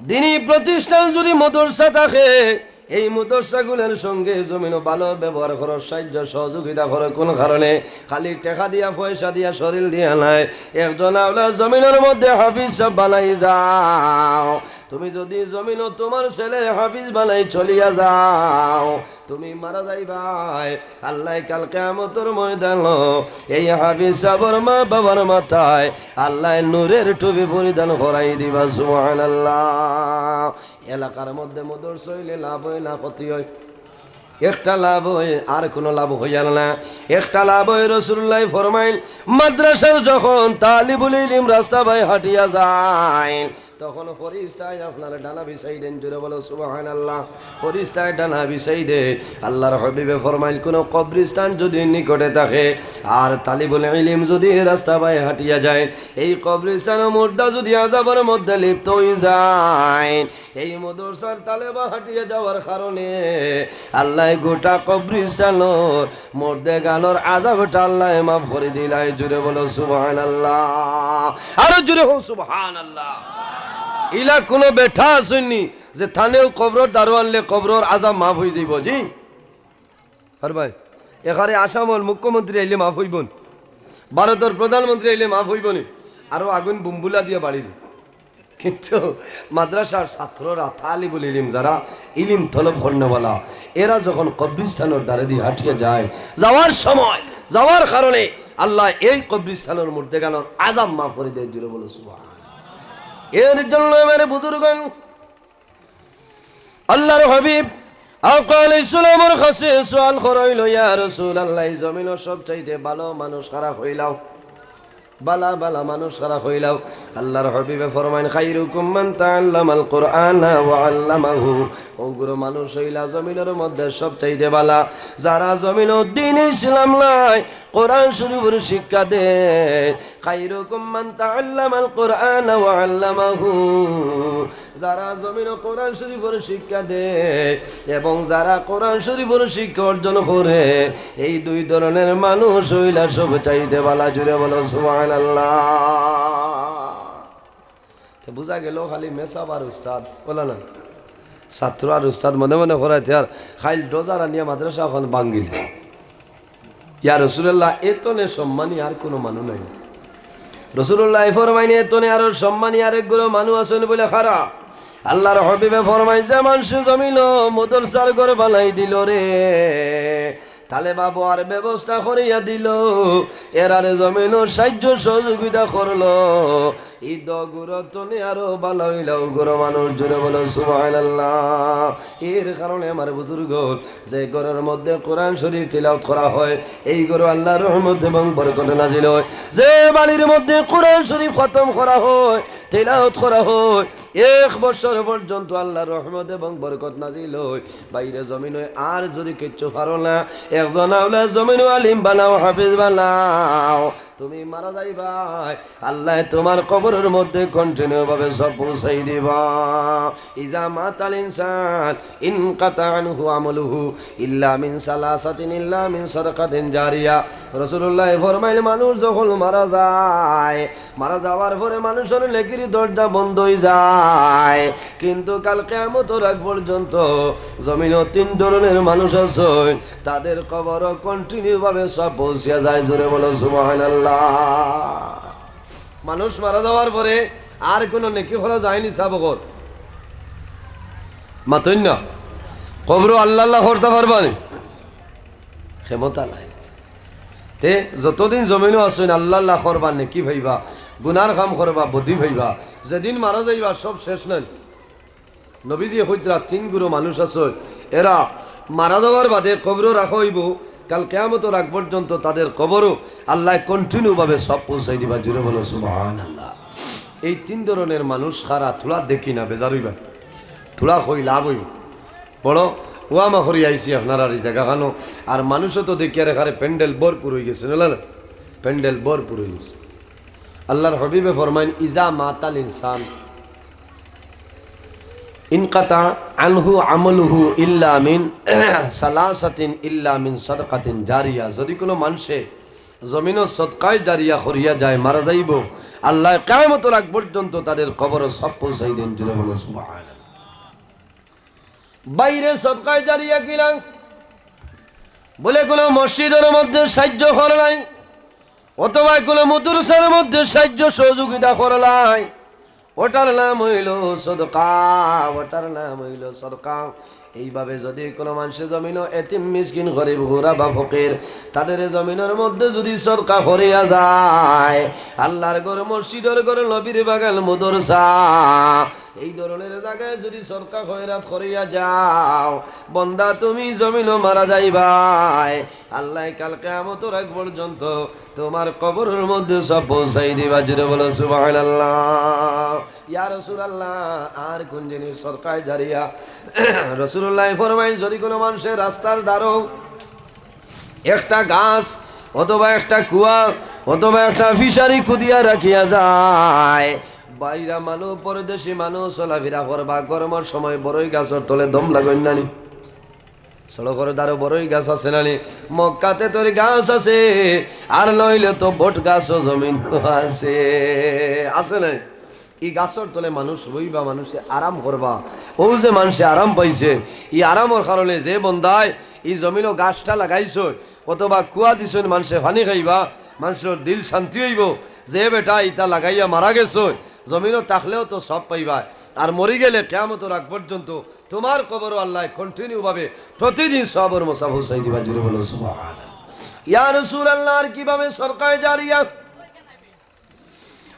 দিনী প্রতিষ্ঠান যদি মাদ্রাসা থাকে, এই মাদ্রাসাগুলোর সঙ্গে জমিনো ভালো ব্যবহার করো, সাহায্য সহযোগিতা করো। কোন কারণে? খালি টেকা দিয়া, পয়সা দিয়া, শরীর দিয়া নায়। একজন আওলা জমিনর মধ্যে হাফিজ সাহেব বানাই যাও। তুমি যদি জমিনো তোমার ছেলের হাফিজ বানাই চলিয়া যাও, তুমি মারা যাইবায়, আল্লাহ কাল কিয়ামতর ময়দানো এই হাফিজ সাহেবর মা বাবার মাথায় আল্লাহ নূরের টুপি পরিধান করাই দিবা। সুবহানাল্লাহ। এলাকার মধ্যে মাদ্রাসা অইলে লাভ অয় না ক্ষতি অয়? একটা লাভ অয়, আর কোনো লাভ অইয়ার না। একটা লাভ অয়, রাসূলুল্লাহ ফরমাইন, মাদ্রাসার যখন তালিবুল ইলিম রাস্তা বায় হাঁটিয়া যায়, তখন ফিরিস্তায় আপনার ডানা বিছাই দেইন। জোরে বলো সুবহানাল্লাহ। ফিরিস্তায় ডানা বিছাই দেইন। আল্লাহর হাবিবে ফরমাইন, কোনো কবরস্থান যদি নিকটে থাকে আর তালিবুল ইলিম যদি রাস্তা বায় হাঁটিয়া যায়, এই কবরস্থানর মুর্দা যদি আযাবর মধ্যে লিপ্ত অই যায়, এই মাদ্রাসার তালেবা হাঁটিয়া যাওয়ার কারণে আল্লাহ গোটা কবরস্থানর মুর্দেগানর আযাবটা আল্লাহ মাফ করি দিলাইন। জোরে বলো সুবহানাল্লাহ। আরো জোরে হো সুবহানাল্লাহ। ইলা কোনো বেটা আছইন নি যে তানেও কবরর দারু আনলে কবরর আযাব মাফ অই যাইবো? জি। আর ভাই, এখানে আসামর মুখ্যমন্ত্রী আইলে মাফ অইবো নি? ভারতর প্রধানমন্ত্রী আইলে মাফ অইবো নি? আরো আগুন বুম্বুলা দিয়া বাড়িবো। কিন্তু মাদ্রাসার ছাত্ররা, তালিবুল ইলিম যারা, ইলিম তলব করনেওয়ালা, এরা যখন কবরস্থানর দ্বারেদি হাঁটিয়া যায়, যাওয়ার সময়, যাওয়ার কারণে আল্লাহ এই কবরস্থানর মুর্দেগানর আযাব মাফ করি দেয়। জোরে বলো সুবহান। এর জন্য আমার বুজুর্গন, আল্লাহর হাবিব আকা আলাইহিস সালামর কাছে সওয়াল করা অইলো, "ইয়া রাসূলুল্লাহ, এই জমিনর সবচাইতে ভালো মানুষ কারা কইলাও, ভালা ভালা মানুষ কারা কইলাও?" আল্লাহর হাবিবে ফরমাইন, "খাইরুকুম মান তাআল্লামাল কুরআনা ওয়া আল্লামাহু।" অগুর মানুষ অইলা জমিনর মধ্যে সবচাইতে ভালা, যারা জমিনো দ্বীন ইসলাম লয়, কোরআন শরীফর শিক্ষা দেয়। খাইরুকুম মান তাআল্লামাল কুরআনা ওয়া আল্লামাহু। যারা জমিনো কোরআন শরীফর শিক্ষা দেয় এবং যারা কোরআন শরীফর শিক্ষা অর্জন করে, এই দুই ধরনের মানুষ অইলা সবচাইতে ভালা। জোরে বলো সুবহানাল্লাহ। তো বুঝা গেল খালি মেসাব আর উস্তাদ, বলা না? ছাত্র আর উস্তাদ মনে মনে করাইতে আর খাইল ডোজার আনিয়া মাদ্রাসা অখন ভাঙ্গিল। ইয়া রাসূলুল্লাহ, এতনে সম্মানী আর কুনু মানুষ নাই। রাসূলুল্লায় ফরমাইন, এতনে আরো সম্মানী আরেক গুরু মানুষ আছইন বলে খারা। আল্লাহর হাবিবে ফরমাইন, যে মানষে জমিনো মাদ্রাসার ঘর বানাই দিলো রে, তালেবা বওয়ার ব্যবস্থা করিয়া দিলো, এরারে জমিনো সাহায্য সহযোগিতা করলো, ই দগুরর তনে আরো ভালা অইলা অউ গুরু মানুষ। জোরে বলো সুবহানাল্লাহ। এর কারণে আমার বুজুর্গ, যে ঘরর মধ্যে কোরআন শরীফ তিলাওয়াত করা হয়, এই ঘরো আল্লাহর রহমত এবং বরকত নাজিল হয়। যে বাড়ির মধ্যে কোরআন শরীফ খতম করা হয়, তিলাওয়াত করা হয়, এক বছর পর্যন্ত আল্লাহর রহমত এবং বরকত নাজিল হয়। বাইরে জমিনো আর যদি কিচ্ছু পারো না, একজন আওলা জমিনো আলিম বানাও, হাফিজ বানাও, তুমি মারা যাইবায়, আল্লায় তুমার কবরর মধ্যে continue ভাবে সব পৌঁছাই দিবা। ইজা মাতাল ইনসান ইনকাতা আনহু আমালুহু ইল্লা মিন সালাসাতিন ইল্লা মিন সাদাকাতিন জারিয়া। রাসূলুল্লায় ফরমাইন, মানুষ যখন মারা যায়, মারা যাওয়ার পরে মানুষর নেকির দরজা বন্ধ অই যায়, কিন্তু কাল কিয়ামতর আগ পর্যন্ত জমিনো তিন ধরনের মানুষ আছইন, তাদের কবরো continue ভাবে সব পৌঁছিয়া যায়। জোরে বলো সুবহানাল্লাহ। মানুষ মারা যাওয়ার পরে আর কুনু নেকি করা যায়নি, সাবগর মাতইন না। কবরো আল্লাহ আল্লাহ করতা পারবানি? ক্ষমতা নাই। তে যতদিন জমিনো আছইন আল্লাহ আল্লাহ করবা, নেকি পাইবা, গুনার কাম করবা, বদি পাইবা। যেদিন মারা যাইবা সব শেষ নানি। নবীজিয়ে কইতরা তিন গুরু মানুষ আছইন, এরা মারা যাওয়ার বাদে কবরো রাখা অইবো, কাল কিয়ামতর আগ পর্যন্ত তাদের কবরো আল্লায় continue ভাবে সব পৌঁছাই দিবা। জোরে বলো সুবহানাল্লাহ। এই তিন ধরনের মানুষ খারা, থুড়া দেখি না বেজার অইবা, থুড়া কই লাভ অইবো। বড় ওয়ামা করি আইছি আপনারার ই জাগাখানো, আর মানুষও তো দেখিয়ার এখানে প্যান্ডেল ভরপুর অই গেছে, না, না? প্যান্ডেল ভরপুর অই গেছে। আল্লাহর হাবিবে ফরমাইন, ইজা মাতাল ইনসান ইনকাতা আনহু আমালুহু ইল্লা মিন সালাসাতিন ইল্লা মিন সাদাকাতিন জারিয়া। যদি কুনু মানষে জমিনো সদকায়ে জারিয়া করিয়া যায়, মারা যাইবো, আল্লায় কিয়ামতর আগ পর্যন্ত তাদের কবরো সব পৌঁছাই দেইন। জোরে বলো সুবহানাল্লাহ। বাইরে সদকায়ে জারিয়া কিলাং? বলে কুনু মসজিদর মধ্যে সাহায্য করলাইন, অথবা কুনু মাদ্রাসার মধ্যে সাহায্য সহযোগিতা করলাইন, ওটার নাম অইলো সদকা, ওটার নাম অইলো সদকা। এইভাবে যদি কুনু মানষে জমিনো এতিম, মিসকিন, গরিব, গুরবা, ফকির, তাদের জমিনর মধ্যে যদি সদকা করিয়া যায়, আল্লাহর ঘর, মসজিদর ঘর, নবীর বাগান, মাদ্রাসা, এই ধরনের জাগায় যদি সদকা খয়রাত করিয়া যাও, বন্দা, তুমি জমিনো মারা যাইবায়, আল্লায় কাল কিয়ামতর আগ পর্যন্ত তুমার কবরর মধ্যে সব পৌঁছাই দিবা। জোরে বলো সুবহানাল্লাহ। ইয়া রাসূলুল্লাহ, আর কুন জিনিস সদকায়ে জারিয়া? রাসূলুল্লায় ফরমাইন, যদি কুনু মানষে রাস্তার ধারো একটা গাছ অথবা একটা কুয়া অথবা একটা ফিশারি খুদিয়া রাখিয়া যায়, বাইরা মানুষ, পরদেশি মানুষ চলাফিরা করবা, গরমর সময় বড়ই গাছর তলে দম লাগইন নানি? সড়কর ধারো বড়ই গাছ আছে নানি? মক্কাতে তো গাছ আছে, আর নইলে তো বট গাছও জমিনো আছে, আছে না? ই গাছর তলে মানুষ বইবা, মানষে আরাম করবা। অউ যে মানষে আরাম পাইছে, ই আরামর কারণে যে বন্দায় ই জমিনো গাছটা লাগাইছইন অথবা কুয়া দিছইন, মানষে পানি খাইবা, মানষর দিল শান্তি অইবো। যে বেটা ইতা লাগাইয়া মারা গেছইন, জমিনো থাকলেও তো সওয়াব পাইবা, আর মরি গেলে কিয়ামতর আগ পর্যন্ত তুমার কবরো আল্লায় continue ভাবে প্রতিদিন সওয়াবর মশা পৌঁছাই দিবা। জোরে বলো সুবহানাল্লাহ। ইয়া রাসূলুল্লাহ, আর কিভাবে সদকায়ে জারিয়া?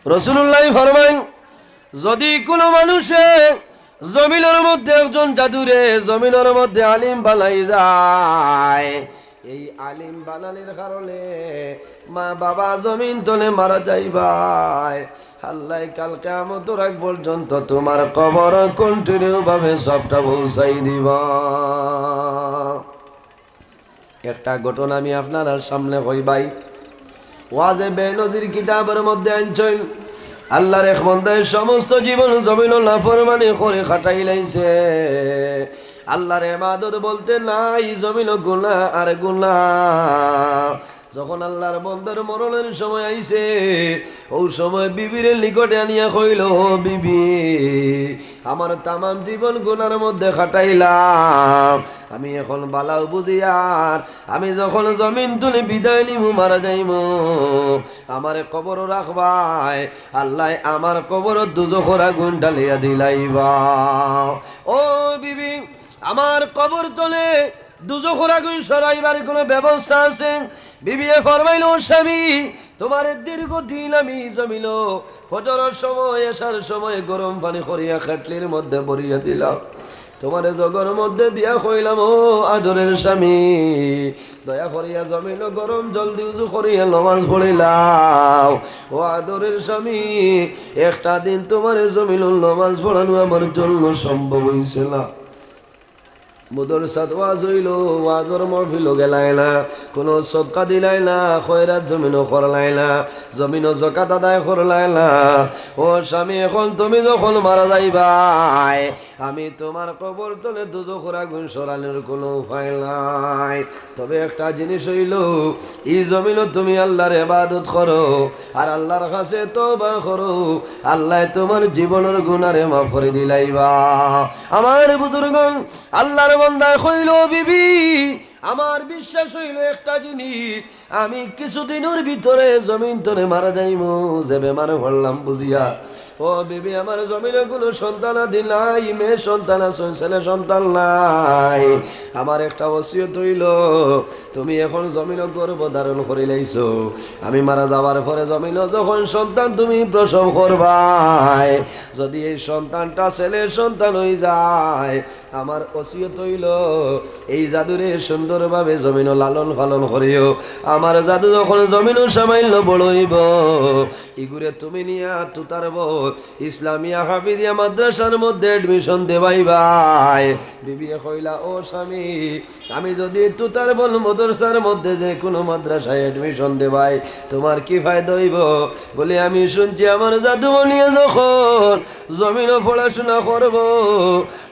রাসূলুল্লায় ফরমাইন, যদি কুনু মানষে জমিনর মধ্যে একজন জাদুরে জমিনর মধ্যে আলিম বানাই যায়, এই আলিম বানানির কারণে মা বাবা জমিন তনে মারা যাইবায়, আল্লায় কাল কিয়ামতর আগ পর্যন্ত তুমার কবরো continue ভাবে সওয়াবটা পৌঁছাই দিবা। একটা ঘটনা আমি আপনারার সামনে কই ভাই। ওয়াজে বেনজির কিতাবর মধ্যে আনছইন, আল্লাহর এক বন্দায় সমস্ত জীবন জমিনো নাফরমানি করি কাটাইলাইছে। আল্লাহর ইবাদত বলতে নাই, জমিনো গুনা আর গুনা। যখন আল্লাহর বন্দার মরণের সময় আইছে, অউ সময় বিবিরে নিকটে আনিয়া কইল, "ও বিবি, আমার তামাম জীবন গুনার মধ্যে কাটাইলাম, আমি এখন বালাউ বুঝিয়ার, আমি যখন জমিন তুলি বিদায় নিমু, মারা যাইমু, আমারে কবরো রাখবায়, আল্লায় আমার কবরো দুজখর আগুন ঢালিয়া দিলাইবা।" ও বিবি, আমার কবর তলে দুজখর আগুন সরাইবার কোনো ব্যবস্থা আছে? বিবিয়ে ফরমাইল, "ও স্বামী, তোমারে দীর্ঘদিন আমি জমিনো ফজরর সময়, এশার সময় গরম পানি করিয়া কেটলির মধ্যে ভরিয়া দিলাম, তোমারে জগর মধ্যে দিয়া কইলাম, ও আদরের স্বামী, দয়া করিয়া জমিনো গরম জল দি উজু করিয়া নমাজ পড়িলাও। ও আদরের স্বামী, একটা দিন তোমারে জমিনো নমাজ পড়ানো আমার জন্য সম্ভব হইছে না।" মাদ্রাসাত ওয়াজ অইল, ওয়াজর মহফিলো গেলায় না, কোনো সদকা দিলায় না, খয়রাত জমিনো করলায় না, জমিনো জকাত আদায় করলায় না। ও স্বামী, এখন তুমি যখন মারা যাইবায়, আমি তোমার কবর তলে দুজখর আগুন সরানোর কোনো উপায় নাই। তবে একটা জিনিস অইল, ই জমিনো তুমি আল্লাহর ইবাদত করো, আর আল্লাহর কাছে তওবা করো, আল্লায় তোমার জীবনর গুনারে মাফ করি দিলাইবা। আমার বুজুর্গন, আল্লাহর বন্দায় কইল, "বিবি, আমার বিশ্বাস অইল একটা জিনিস, আমি কিছুদিনর ভিতরে জমিন তলে মারা যাইমু, যে বেমারে পড়লাম বুঝিয়া।" ও বিবি, আমার জমিনো কোনো সন্তান আদি নাই, মেয়ে সন্তান আছে, ছেলে সন্তান নাই। আমার একটা ওসিয়ত অইল, তুমি এখন জমিনো গর্ভ ধারণ করিলাইছো, আমি মারা যাওয়ার পরে জমিনো যখন সন্তান তুমি প্রসব করবায়, যদি এই সন্তানটা ছেলে সন্তান হই যায়, আমার ওসিয়ত অইল, এই জাদুরে সুন্দরভাবে জমিনো লালন পালন করিও। আমার জাদু যখন জমিনো সামান্য বড় অইব, ইগুরে তুমি নিয়া তুতার বল ইসলামিয়া হাফিজিয়া মাদ্রাসার মধ্যে অ্যাডমিশন দেবাইবায়। বিবিয়ে কইলা, "ও স্বামী, আমি যদি তুতার বল মাদ্রাসার মধ্যে যে কোনো মাদ্রাসায় অ্যাডমিশন দেবাই, তোমার কি ফায়দা অইব?" বলে, "আমি শুনছি আমার জাদুমণিয়ে যখন জমিনো পড়াশোনা করব,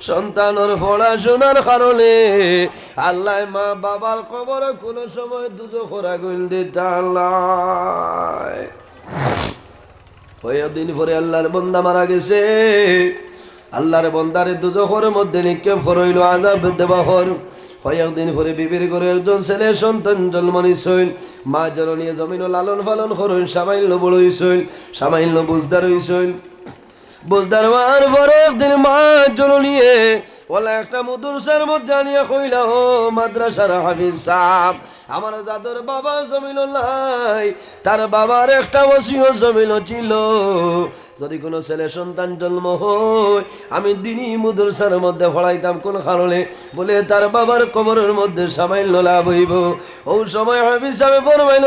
সন্তানর পড়াশোনার কারণে আল্লায় মা বাবার কবরো কোনো সময় দুজখর আগুন দিতা নায়।" কয়েকদিন পরে আল্লাহর বন্দা মারা গেছে। আল্লাহর বন্দারে দুজখর মধ্যে নিক্ষেপ করা অইল, আযাব দেওয়া অর। কয়েকদিন পরে বিবির ঘরো একজন ছেলে সন্তান জন্ম নিছইল। মা জননীয়ে জমিনো লালন পালন করইন, সামান্য বড় অইছইল, সামান্য বুঝদার অইছইল। বুঝদার অওয়ার পরে একদিন মা জননীয়ে ওলা একটা মাদ্রাসার মধ্যে আনিয়া কইলা, "ও মাদ্রাসার হাফিজ সাব, আমার জাদুর বাবা জমিনো নাই, তার বাবার একটা ওসিয়ত জমিনো ছিল, যদি কোনো ছেলে সন্তান জন্ম হয়, আমি দিনি মাদ্রাসার মধ্যে পড়াইতাম।" কোন কারণে? বলে, "তার বাবার কবরর মধ্যে সামান্য লাভ অইব।" অউ সময় হাফিজ সাবে ফরমাইল,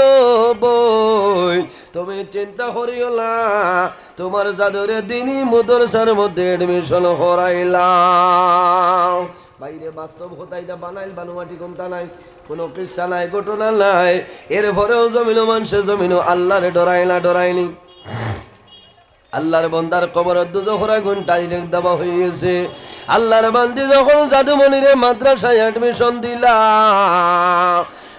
"বইন, তুমি চিন্তা করিও না, তোমার জাদুরে দিনি মাদ্রাসার মধ্যে অ্যাডমিশন করাইলাম।" বাইরে বাস্তব কথা ইটা, বানাইল বানোয়াটি কুন্তা নাই, কোনো কিচ্ছা নাই, ঘটনা নাই। এরপরেও জমিনো মানষে জমিনো আল্লাহরে ডরায় না, ডরায়নি? আল্লাহর বন্দার কবরো দুজখর আগুন ডাইরেক্ট দেওয়া হয়ে গেছে। আল্লাহর বান্দি যখন জাদুমণিরে মাদ্রাসায় অ্যাডমিশন দিলা,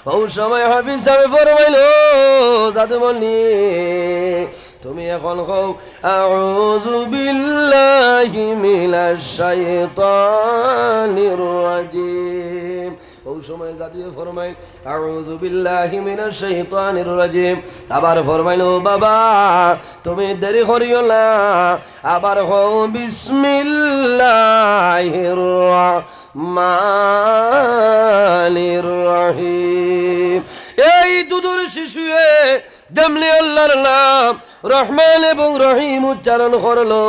অউ সময় হাফিজ সাবে ফরমাইল, "ও জাদুমণি, তুমি এখন কও, 'আউযু বিল্লাহি মিনাশ শাইতানির রাজীম।'" অউ সময় জাদুয়ে ফরমাইল, "আউযু বিল্লাহি মিনাশ শাইতানির রাজীম।" আবার ফরমাইল, "ও বাবা, তুমি দেরি করিও না, আবার কও, 'বিসমিল্লাহির রহমানির রহিম।'" এই দুধর শিশুয়ে যেমনে আল্লাহর নাম রহমান এবং রহিম উচ্চারণ করলো,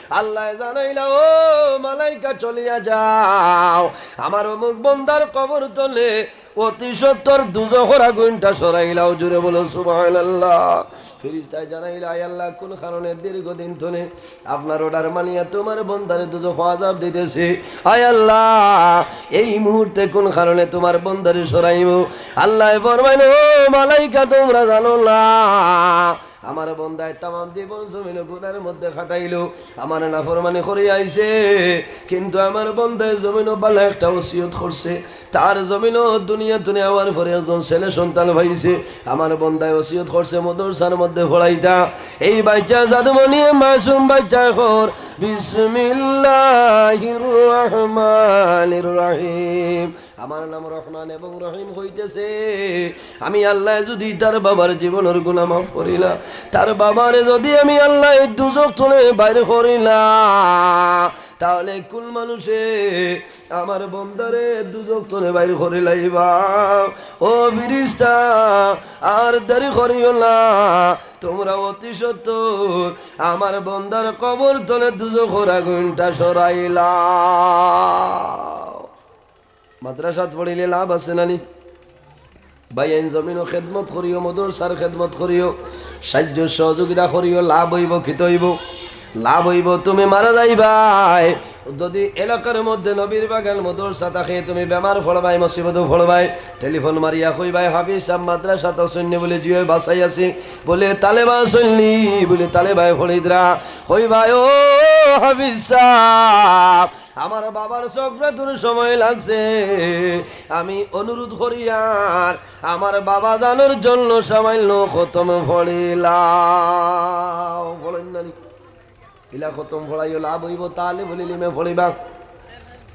আল্লায় জানাইলা, "ও মালাইকা, চলিয়া যাও, আমার অমুক বন্দার কবর তলে অতি সত্বর দুজখর আগুনটা সরাইলাও।" জোরে বলো, "সুবহানাল্লাহ।" ফিরিস্তায় জানাইলা, "আয় আল্লাহ, কোন কারণে দীর্ঘদিন তলে আপনার অর্ডার মানিয়া তোমার বন্দারে দুজখো আযাব দিতেছি। আয় আল্লাহ, এই মুহূর্তে কোন কারণে তোমার বন্দারে সরাইমু?" আল্লায় ফরমাইন, "ও মালাইকা, তোমরা জানো না, আমার বন্দায় তামাম জীবন জমিনো গুনার মধ্যে কাটাইলো, আমার নাফরমানি করি আইছে, কিন্তু আমার বন্দায় জমিনো ভালা একটা ওসিয়ত করছে। তার জমিনো দুনিয়া থনে আওয়ার পরে একজন ছেলে সন্তান পাইছে। আমার বন্দায় ওসিয়ত করছে মাদ্রাসার মধ্যে পড়াইতা। এই বাচ্চা জাদুমণি মাসুম বাচ্চায় কর, "বিসমিল্লাহির রহমানির রহিম।" আমার নাম রহমান এবং রহিম হইতেছে, আমি আল্লায় যদি তার বাবার জীবনর গুনা মাফ করিলা, তার বাবারে যদি আমি আল্লায় দুজখ থনে বাইর করিলা, তাহলে কুন মানুষে আমার বন্দারে দুজখ থনে বাইর করি লাইবা? ও ফিরিস্তা, আর দেরি করিও না, তোমরা অতি সত্বর আমার বন্দার কবর থনে দুজখর আগুনটা সরাইলাও। মাদ্রাসাত পড়িলে লাভ আছে না নি? ভাইয়াইন, জমিনো খেদমত করিও, মাদ্রাসার খেদমত করিও, সাহায্য সহযোগিতা করিও, লাভ অইবো, কিতা অইবো? লাভ অইবো, তুমি মারা যাইবায়। যদি এলাকার মধ্যে নবীর বাগান মাদ্রাসা থাকে, তুমি বেমার পড়বায়, মুসিবতো পড়বায়, টেলিফোন মারিয়া কইবায়, "হাফিজ সাব মাদ্রাসাত আছইন নি?" বলে, "জি অয়, বাসায় আছি।" বলে, "তালেবা আছইন নি?" বলে, "তালেবায় পড়িতরা।" কইবায়, "ও হাফিজ সাব, আমার বাবার সকরাতর সময় লাগছে, আমি অনুরোধ করিয়ার আমার বাবা জানর জন্য সামান্য খতম পড়িলাও।" পড়ইন না নি? ইলা খতম পড়াইও, লাভ অইবো, তালিবুল ইলিমে পড়িবা।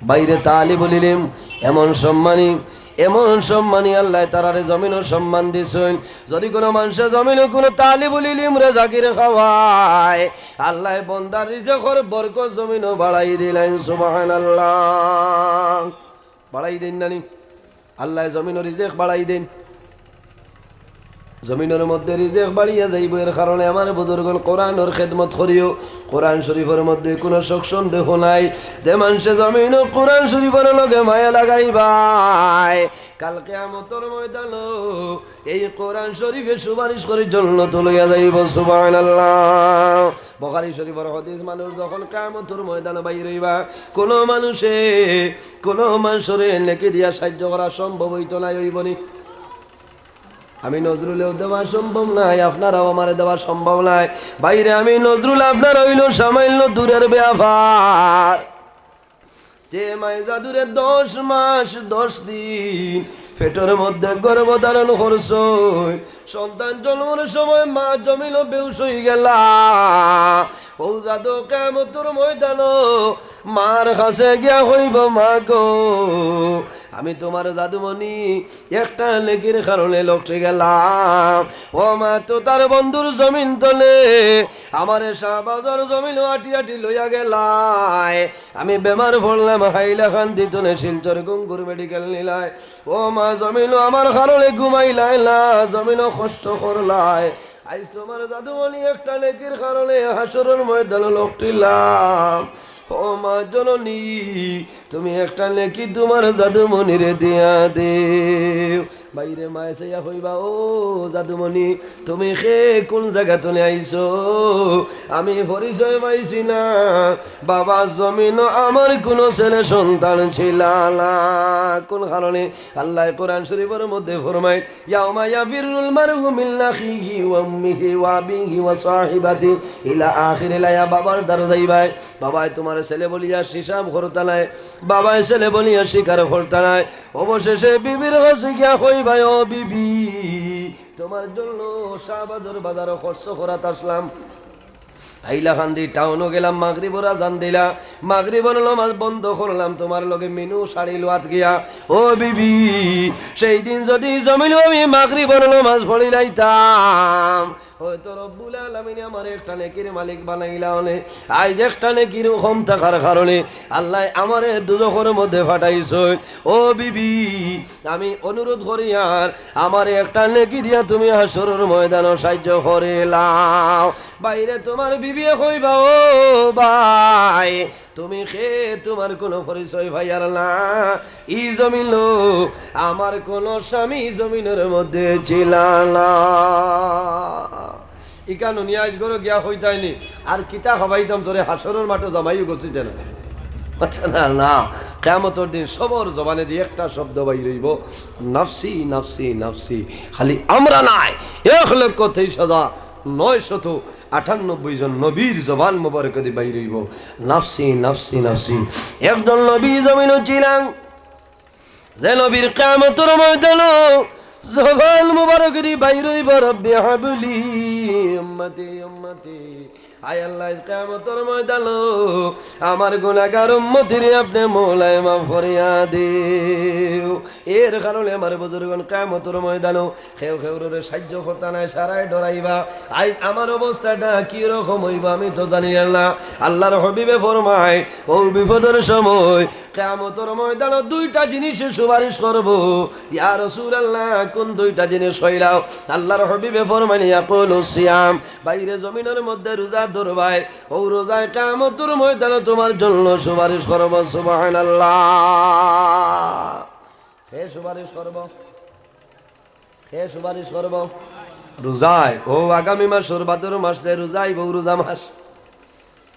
ভাইরে, তালিবুল ইলিম এমন সম্মানী, এমন সম্মানী, আল্লায় তারারে জমিনো সম্মান দিছইন। যদি কুনু মানষে জমিনো কুনু তালিবুল ইলিমরে জাগি খাওয়ায়, আল্লায় বন্দার রিজেকর বরকত জমিনো বাড়াই দিলাইন। সুবহানাল্লাহ। বাড়াই দেইন না নি? আল্লায় জমিনো রিজেক বাড়াই দেইন। জমিনর মধ্যে রিজেক বাড়িয়া যাইবো, এর কারণে আমার বুজুর্গন কোরআনর খেদমত করিও। কোরআন শরীফর মধ্যে কুনু শক সন্দেহ নাই। যে মানষে জমিনো কোরআন শরীফর লগে মায়া লাগাইবায়, কাল কিয়ামতর ময়দানো এই কোরআন শরীফে সুপারিশ করি জন্নতো লইয়া যাইবো। সুবহানাল্লাহ। বুখারী শরীফর হাদিস, মানুষ যখন কিয়ামতর ময়দানো বাইর অইবা, কুনু মানষে কুনু মানষরে নেকি দিয়া সাহায্য করা সম্ভব অইতো নায়, অইবো নি? আমি নজরুলেও দেওয়া সম্ভব নায়, আপনারাও আমারে দেওয়া সম্ভব নায়। ভাইরে, আমি নজরুল, আপনারা অইলো সামান্য দূরের ব্যাপার। যে মায় জাদুরে দশ মাস দশ দিন পেটর মধ্যে গর্ভ ধারণ করছইন, সন্তান জন্মর সময় মা জমিনো বেহুশ অইগেলা। অউ জাদু কিয়ামতর ময়দানো মার কাছে গিয়া কইবো, "মা গো, আমি তুমার জাদুমণি একটা নেকির কারণে লটকি গেলাম। ও মা, তো তার বন্ধুর জমিন তনে আমারে শাহবাজর জমিনো আটি আটি লইয়া গেলায়। আমি বেমার পড়লাম, হাইলাকান্দি তনে শিলচর গুঙ্গুর মেডিকেল নিলায়। ও মা, জমিনো আমার কারণে ঘুমাইলায় না, জমিনো কষ্ট করলায়। আইজ তুমার জাদুমণি একটা নেকির কারণে হাশরর ময়দানো লটকিলাম। ও মা জননী, তুমি একটা নেকি তুমার জাদুমণিরে দিয়া দেও।" ভাইরে, মায় চাইয়া কইবা, "ও জাদুমণি, তুমি কে, কুন জাগা তনে আইছো? আমি পরিচয় পাইছি না। বাবা, জমিনো আমার কুনু ছেলে সন্তান ছিলা না।" কুন কারণে? আল্লায় কোরআন শরীফর মধ্যে ফরমাইন, "ইয়াউমা ইয়াফিররুল মারউ মিন আখিহি ওয়া উম্মিহি ওয়া আবিহি ওয়া সাহিবাতিহি ইলা আখিরিল আয়াত।" বাবার দ্বারো যাইবায়, বাবায় তুমারে ছেলে বলিয়া হিসাব করতা নায়, বাবায় ছেলে বলিয়া স্বীকার করতা নায়। অবশেষে বিবির কাছে গিয়া কইবায়, "ও বিবি, তুমার জন্য শাহবাজর বাজারো খরচ করাত আসলাম, হাইলাকান্দি টাউনো গেলাম, মাগরিবর আজান দিলা, মাগরিবর নমাজ বন্ধ করলাম, তুমার লগে মিনু সারি লওয়াত গিয়া। ও বিবি, সেই দিন যদি জমিনো আমি মাগরিবর নমাজ পড়িলাইতাম, হয়তো রব্বুল আলামিনে আমারে একটা নেকির মালিক বানাইলা অনে। আইজ একটা নেকির কম থাকার কারণে আল্লায় আমারে দুজখর মধ্যে পাঠাইছইন। ও বিবি, আমি অনুরোধ করিয়ার আমারে একটা নেকি দিয়া তুমি হাশরর ময়দানো সাহায্য করিলাও।" ভাইরে, তুমার বিবিয়ে কইবা, "ও ভাই, তুমি কে, তুমার কুনু পরিচয় পাইয়ার না। ই জমিনো আমার কুনু স্বামী জমিনর মধ্যে ছিলা না।" ইখান হুনিয়া আইজ ঘরো গিয়া কইতায়নি, "আর কিতা খাবাইতাম তোরে, হাশরর মাঠো জামাইও গছিতে না।" আচ্ছা, না, না, কিয়ামতর দিন সবর জবানেদি একটা শব্দ বাইর অইবো, "নাফসি, নাফসি, নাফসি।" খালি আমরা নায়, এক লক্ষ তেইশ হাজার নয়শত আটানব্বই জন নবীর জবান মোবারক দি বাইর অইবো, "নাফসি, নাফসি, নাফসি।" একজন নবী জমিনো ছিলেন, যে নবীর কিয়ামতর ময়দানো জবান মোবারক দি বাইর অইবো, "রব্বি হাবলি উম্মতি, উম্মতি।" আয় আল্লাহ, আইজ কিয়ামতর ময়দানো আমার গুনাহগার উম্মতিরে আপনে মওলায় মাফ করিয়া দিও। এর কারণে আমার বুজুর্গন কিয়ামতর ময়দানো কেউ কেউরে সাহায্য করতা নায়, সারায় ডরাইবা। আইজ আমার অবস্থাটা কি রকম অইবো আমি তো জানি না। আল্লাহর হাবিবে ফরমায়, অউ বিপদর সময় কিয়ামতর ময়দানো দুইটা জিনিসে সুপারিশ করবো। ইয়া রাসূলুল্লাহ, কোন দুইটা জিনিস কইলাও? আল্লাহর হাবিবে ফরমাইন, ইয়াকুলু সিয়াম, বাইরে জমিনর মধ্যে রোজা ধরবায়, অউ রোজায় কিয়ামতর ময়দানো তুমার জন্য সুপারিশ করবো। সুবহানাল্লাহ। কে সুপারিশ করবো? কে সুপারিশ করবো? রোজায়। অউ আগামী মাসর ভাদর মাস যে রোজা আইবো, অউ রোজা মাস।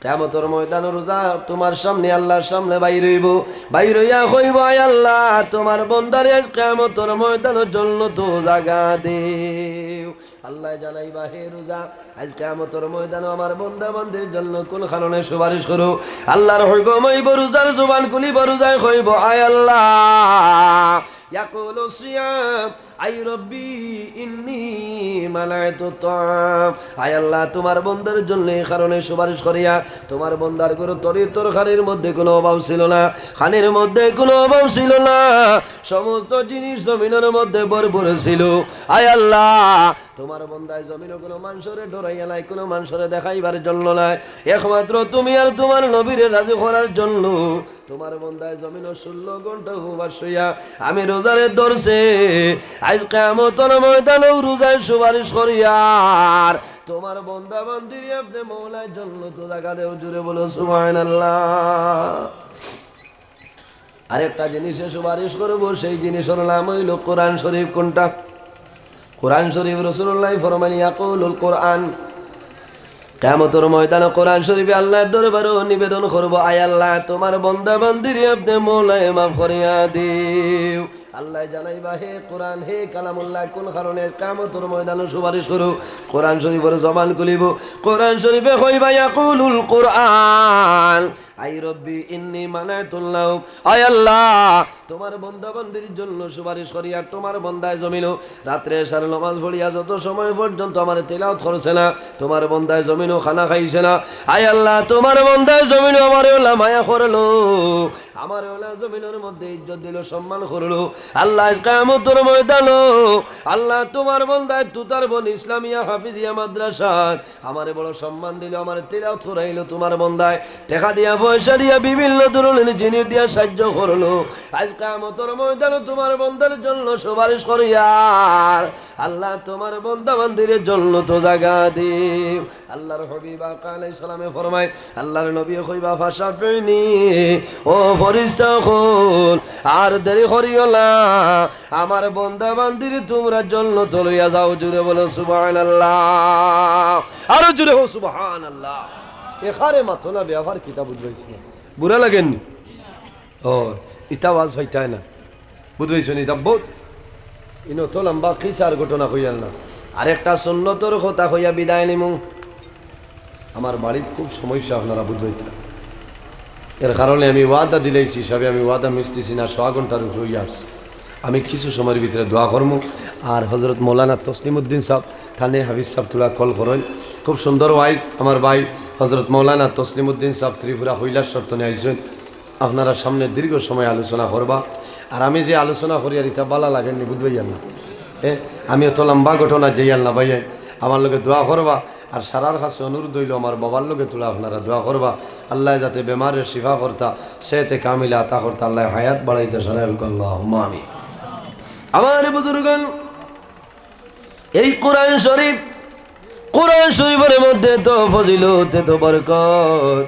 কিয়ামতর ময়দানো রোজা তুমার সামনে, আল্লাহর সামনে বাইর অইবো। বাইর অইয়া কইবো, "আয় আল্লাহ, তুমার বন্দারে আইজ কিয়ামতর ময়দানো জন্নতো জাগা দেও।" আল্লায় জানাইবা, "হে রোজা, আইজ কিয়ামতর ময়দানো আমার বন্দা বান্দির জন্য কোন কারণে সুপারিশ করো?" আল্লাহর হুকুম অইবো, রোজার জবান খুলিবো, রোজায় কইবো, "আয় আল্লাহ।" ইয়াকুলু সিয়াম, "আই রব্বি ইন্নী মানাইতু তাম।" আয় আল্লাহ, তুমার বন্দার জন্য এই কারণে সুপারিশ করিয়ার, তুমার বন্দার ঘরো তরি তরকারির মধ্যে কোনো অভাব ছিল না, খানির মধ্যে কোনো অভাব ছিল না, সমস্ত জিনিস জমিনর মধ্যে ভরপুর ছিল। আয় আল্লাহ, তুমার বন্দায় জমিনো কোনো মানষরে ডরাইয়া নায়, কোনো মানষরে দেখাইবার জন্য নায়, একমাত্র তুমি আর তুমার নবীরে রাজি করার জন্য। তুমার বন্দায় জমিনো ষোলো ঘন্টা উপাস অইয়া আমি রোজারে ধরছে, আইজ কিয়ামতর ময়দানো রোজায় সুপারিশ করিয়ার, তুমার বন্দা বান্দিরে আপনে মওলায় জন্নতো জাগা দেও। জোরে বলো সুবহানাল্লাহ। আরেকটা জিনিসে সুপারিশ করবো, সেই জিনিসর নাম অইলো কোরআন শরীফ। কোনটা? কোরআন শরীফ। রাসূলুল্লাহ ফরমাইন, ইয়াকুলুল কোরআন, কিয়ামতর ময়দানে কোরআন শরীফে আল্লাহর দরবারো নিবেদন করবো, "আয় আল্লাহ, তুমার বন্দা বান্দিরে আপনে মওলায় মাফ করিয়া দিও।" আল্লায় জানাইবা, "হে কোরআন, হে কালামুল্লাহ, কোন কারণে কিয়ামতর ময়দানে সুপারিশ করো?" কোরআন শরীফর জবান খুলিবো, কোরআন শরীফে কইবা, ইয়াকুলুল কোরআন, "আই রব্বি ইন্নী মানাইতুল লাহুম।" আয় আল্লাহ, তুমার বন্দা বান্দির জন্য সুপারিশ করিয়ার, তুমার বন্দায় জমিনো রাত্রে এশার নামাজ পড়িয়া যত সময় পর্যন্ত আমারে তিলাওয়াত করছে না, তুমার বন্দায় জমিনো খানা খাইছে না। আয় আল্লাহ, তুমার বন্দায় জমিনো আমারে অলা মায়া করলো, আমারে অলা জমিনর মধ্যে ইজ্জত দিলো, সম্মান করলো। আল্লাহ, আইজ কিয়ামতর ময়দানো, আল্লাহ, তুমার বন্দায় তুতার বন ইসলামিয়া হাফিজিয়া মাদ্রাসাত আমারে বড় সম্মান দিলো, আমারে তিলাওয়াত করাইলো, তুমার বন্দায় টেকা দিয়া, পয়সা দিয়া, বিভিন্ন ধরনের জিনিস দিয়া সাহায্য করলো। আইজ কিয়ামতর ময়দানো তুমার বন্দার জন্য সুপারিশ করিয়ার, আল্লাহ, তুমার বন্দা বান্দিরে জন্নতো জাগা দিও। আল্লাহর হাবিব আকা আলাইহিস সালামে ফরমায়, আল্লাহর নবী কইবা, "ফাশাফিনি, ও ফেরেশতা অকল, আর দেরি করিও না, আমার বন্দা বান্দিরে তুমরা জন্নতো লইয়া যাও।" জোরে বলো সুবহানাল্লাহ। আরো জোরে হো সুবহানাল্লাহ। এখানে মাথো না, ব্যাপার কিতা বুঝবাইছি না। বুরা লাগেনি? ও, ইতা ওয়াজ অইতায় না। বুঝবাইছো নি? ইতা বউত, ইনো তো লম্বা কিসার ঘটনা কইয়ার না। আরেকটা সুন্নতর কথা কইয়া বিদায় নিমু। আমার বাড়িত খুব সমস্যা, আপনারা বুঝবাইতা। এর কারণে আমি ওয়াদা দিলাইছি হিসাবে আমি ওয়াদা মিস দিছি না, সোয়া ঘন্টার উপরে অইয়া আসছি। আমি কিছু সময়র ভিতরে দোয়া করমু। আর হজরত মৌলানা তসলিমউদ্দিন সাব, থানে হাফিজ সাব তুলা কল করইন। খুব সুন্দর ওয়াইজ আমার ভাই হজরত মৌলানা তসলিমউদ্দিন সাব ত্রিপুরা কৈলাসহর তনে আইছইন। আপনারা সামনে দীর্ঘ সময় আলোচনা করবা। আর আমি যে আলোচনা করি আর ইতা বালা লাগেনি, বুঝবাইয়ার না। এ, আমি অত লম্বা ঘটনা যাইয়ার না ভাইয়াইন, আমার লগে দোয়া করবা। আর সারার কাছে অনুরোধ অইলো, আমার বাবার লগে তুলা আপনারা দোয়া করবা। আল্লায় যাতে বেমাররে শিফা করতা, সেহতে কামিলা আতা করতা, আল্লায় হায়াত বাড়াইতা, সারায় হোক, আল্লাহুম্মা আমিন। আমার বুজুর্গান, এই কোরআন শরীফ, কোরআন শরীফর মধ্যে তো ফজিলত, এত বরকত।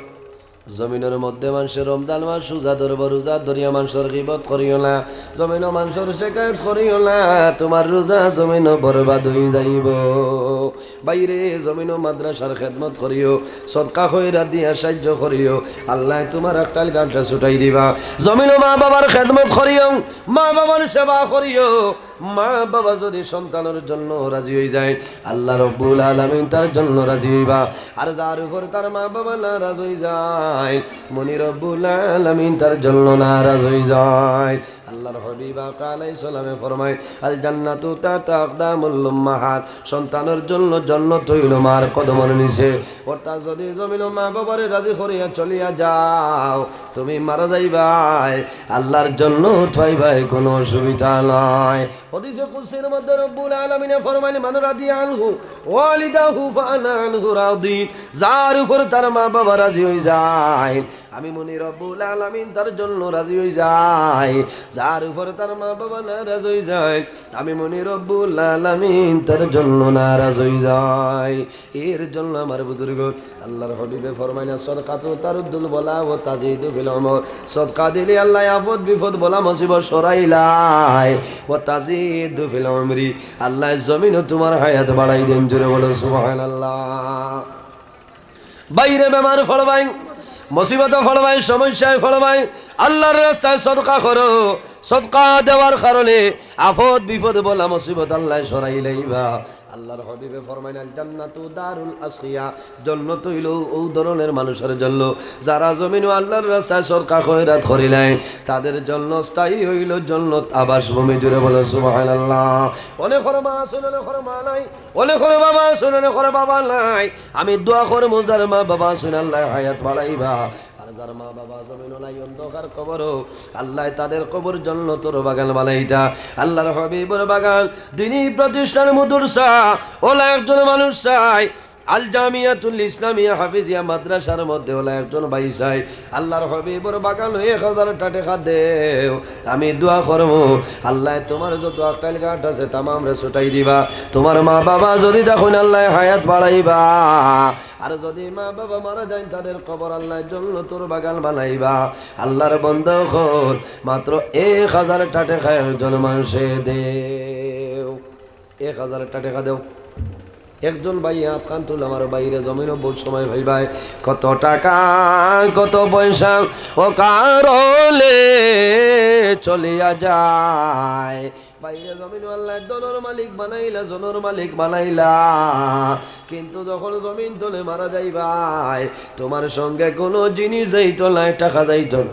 জমিনর মধ্যে মানষে রমজান মাস রোজা ধরবো, রোজা ধরিয়া মানষর গিবত করিও না, জমিনো মানষর শেকায়ত করিও না, তুমার রোজা জমিনো বরবাদ অই যাইবো। ভাইরে, জমিনো মাদ্রাসার খেদমত করিও, সদকা খয়রাত দিয়া সাইয্য করিও, আল্লায় তুমার আক্কাল ঘাটটা ছুটাই দিবা। জমিনো মা বাবার খেদমত করিও, মা বাবার সেবা করিও। মা বাবা যুদি সন্তানর জন্য রাজি অই যায়, আল্লাহ রব্বুল আলামিন তার জন্য রাজি অইবা। আর যার উপর তার মা বাবা নারাজ অই যায়, মনি রব্বুল আলামিন তার জন্য নারাজ অই যায়। আল্লাহর হাবিব আকা আলাইহিস সালামে ফরমায়, "আল জান্নাতু তাহতা আকদামুল উম্মাহাত।" সন্তানর জন্য জন্নত অইলো মার কদমর নিচে। অর্থাৎ যুদি জমিনো মা বাবারে রাজি করিয়া চলিয়া যাও, তুমি মারা যাইবায়, আল্লাহর জন্নত পাইবায়, কোনো অসুবিধা নাই। হাদিসে কুদসির মধ্যে রব্বুল আলামিনে ফরমাইন, "মান রাদিয়া আনহু ওয়ালিদাহু ফাআনা আনহু রাদি।" যার উপর তার মা বাবা রাজি অই যায়, আমি মনি রব্বুল আলামিন তার জন্য রাজি অই যাই। যার উপর তার মা বাবা নারাজ অই যায়, আমি মনি রব্বুল আলামিন তার জন্য নারাজ অই যাই। এর জন্য আমার বুজুর্গ, আল্লাহর হাবিবে ফরমাইলা, "সদকাতু তারুদ্দুল বালা ওয়া তাজিদু ফিল উমর।" সদকা দিলে আল্লায় আপদ বিপদ বালা মুসিবত সরাইলায়, ওয়া তাজিদু ফিল উমরি, আল্লায় জমিনো তুমার হায়াত বাড়াই দেন। জোরে বলো সুবহানাল্লাহ। ভাইরে, বেমার পড়বায়, মুসিবতো পড়বায়, সমস্যায় পড়বায়, আল্লাহর রাস্তায় সদকা করো। সদকা দেওয়ার কারণে আপদ বিপদ বালা মুসিবত আল্লায় সরাইলাইবা। আল্লাহর হাবিবে ফরমাইন, "আল জান্নাতু দারুল আশকিয়া।" জন্নত অইলো অউ ধরনর মানষর জন্য, যারা জমিনো আল্লাহর রাস্তায় সদকা খয়রাত করিলায়, তাদের জন্য স্থায়ী অইলো জন্নত আবাসভূমি। জোরে বলো সুবহানাল্লাহ। অনেকর মা আছইন, অনেকর মা নাই, অনেকর বাবা আছইন, অনেকর বাবা নাই। আমি দোয়া করমু, যার মা বাবা আছইন, আল্লায় হায়াত বাড়াইবা। আর যার মা বাবা জমিনো নাই, অন্ধকার কবরো, আল্লায় তাদের কবর জন্নতর বাগান বানাইতা। আল্লাহর হাবিবর বাগান, দিনী প্রতিষ্ঠান, মাদ্রাসা, অলা একজন মানুষ চাই। আল জামিয়াতুল ইসলামিয়া হাফিজিয়া মাদ্রাসার মধ্যে অলা একজন ভাই চাই। আল্লাহর হাবিবর বাগানো এক হাজারটা টেকা দেও, আমি দোয়া করমু, আল্লায় তুমার যত আক্কাল ঘাট আছে তামামরে ছুটাই দিবা। তুমার মা বাবা যুদি থাকইন, আল্লায় হায়াত বাড়াইবা। আর যুদি মা বাবা মারা যাইন, তাদের কবর আল্লায় জন্নতর বাগান বানাইবা। আল্লাহর বন্দা অকল, মাত্র এক হাজারটা টেকা একজন মানষে দেও, এক হাজারটা টেকা দেও। একজন ভাই আতখান তুল, আমার ভাইরে জমিনো বউত সময় পাইবায়। কত টেকা, কত পয়সা অকারণে চলিয়া যায়। ভাইরে জমিনো আল্লায় ধনর মালিক বানাইলা, জনর মালিক বানাইলা, কিন্তু যখন জমিন তলে মারা যাইবায়, তুমার সঙ্গে কোনো জিনিস যাইতো নায়, টেকা যাইতো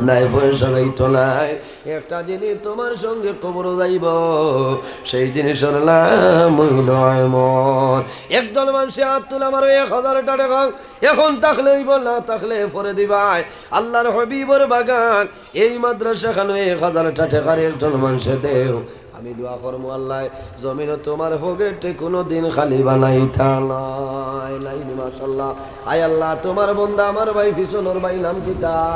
নায়, পয়সা যাইতো নায়। একটা জিনিস তুমার সঙ্গে কবরো যাইবো, সেই জিনিসর নাম অইলো আমল। একজন মানষে আত তুল, আমারও এক হাজারটা টেকা, এখন থাকলে অইবো, না থাকলে পরে দিবায়। আল্লাহর হাবিবর বাগান, এই মাদ্রাসাখানো এক হাজারটা টেকার একজন মানষে দেও, আমি দোয়া করমু, আল্লায় জমিনো তুমার পকেটে কুনুদিন খালি বানাইতা নায়। নায় নি, মাশাআল্লাহ। আয় আল্লাহ, তুমার বন্দা আমার ভাই পিছনর ভাই নাম কিতা?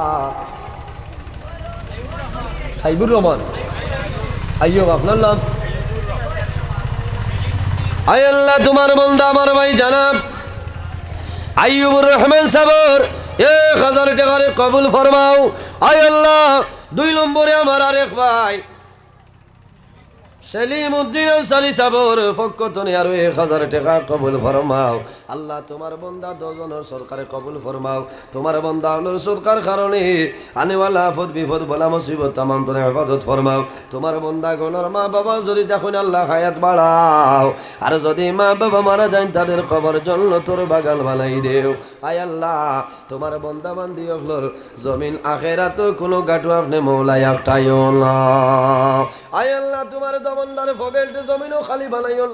সাইবুর রহমান। আইয়ুব, আপনার নাম? আয় আল্লাহ, তুমার বন্দা আমার ভাই জনাব আইয়ুবুর রহমান সাবর এক হাজার টেকারে কবুল ফরমাও। আয় আল্লাহ, দুই নম্বরে আমার আরেক ভাই সেলিম উদ্দিন আনসারী সাবর পক্ষ তনে আরো এক হাজার টেকা কবুল ফরমাও। আল্লাহ, তুমার বন্দা দশ জনর সদকারে কবুল ফরমাও। তুমার বন্দা অকলর সদকার কারণে আনেওয়ালা আফত বিপদ বালা মুসিবত তামাম তনে হেফাজত ফরমাও। তুমার বন্দা অকলর মা বাবা যুদি থাকইন, আল্লাহ হায়াত বাড়াও। আর যুদি মা বাবা মারা যাইন, তাদের কবর জন্নতর বাগান বানাই দেও। আয় আল্লাহ, তুমার বন্দা বান্দি অকলর জমিন আখেরাতো কুনু ঘাটো আপনে মওলায় আটকাইও না। আয় আল্লাহ, তুমার বন্দার পকেটে জমিনও খালি বানাইও না।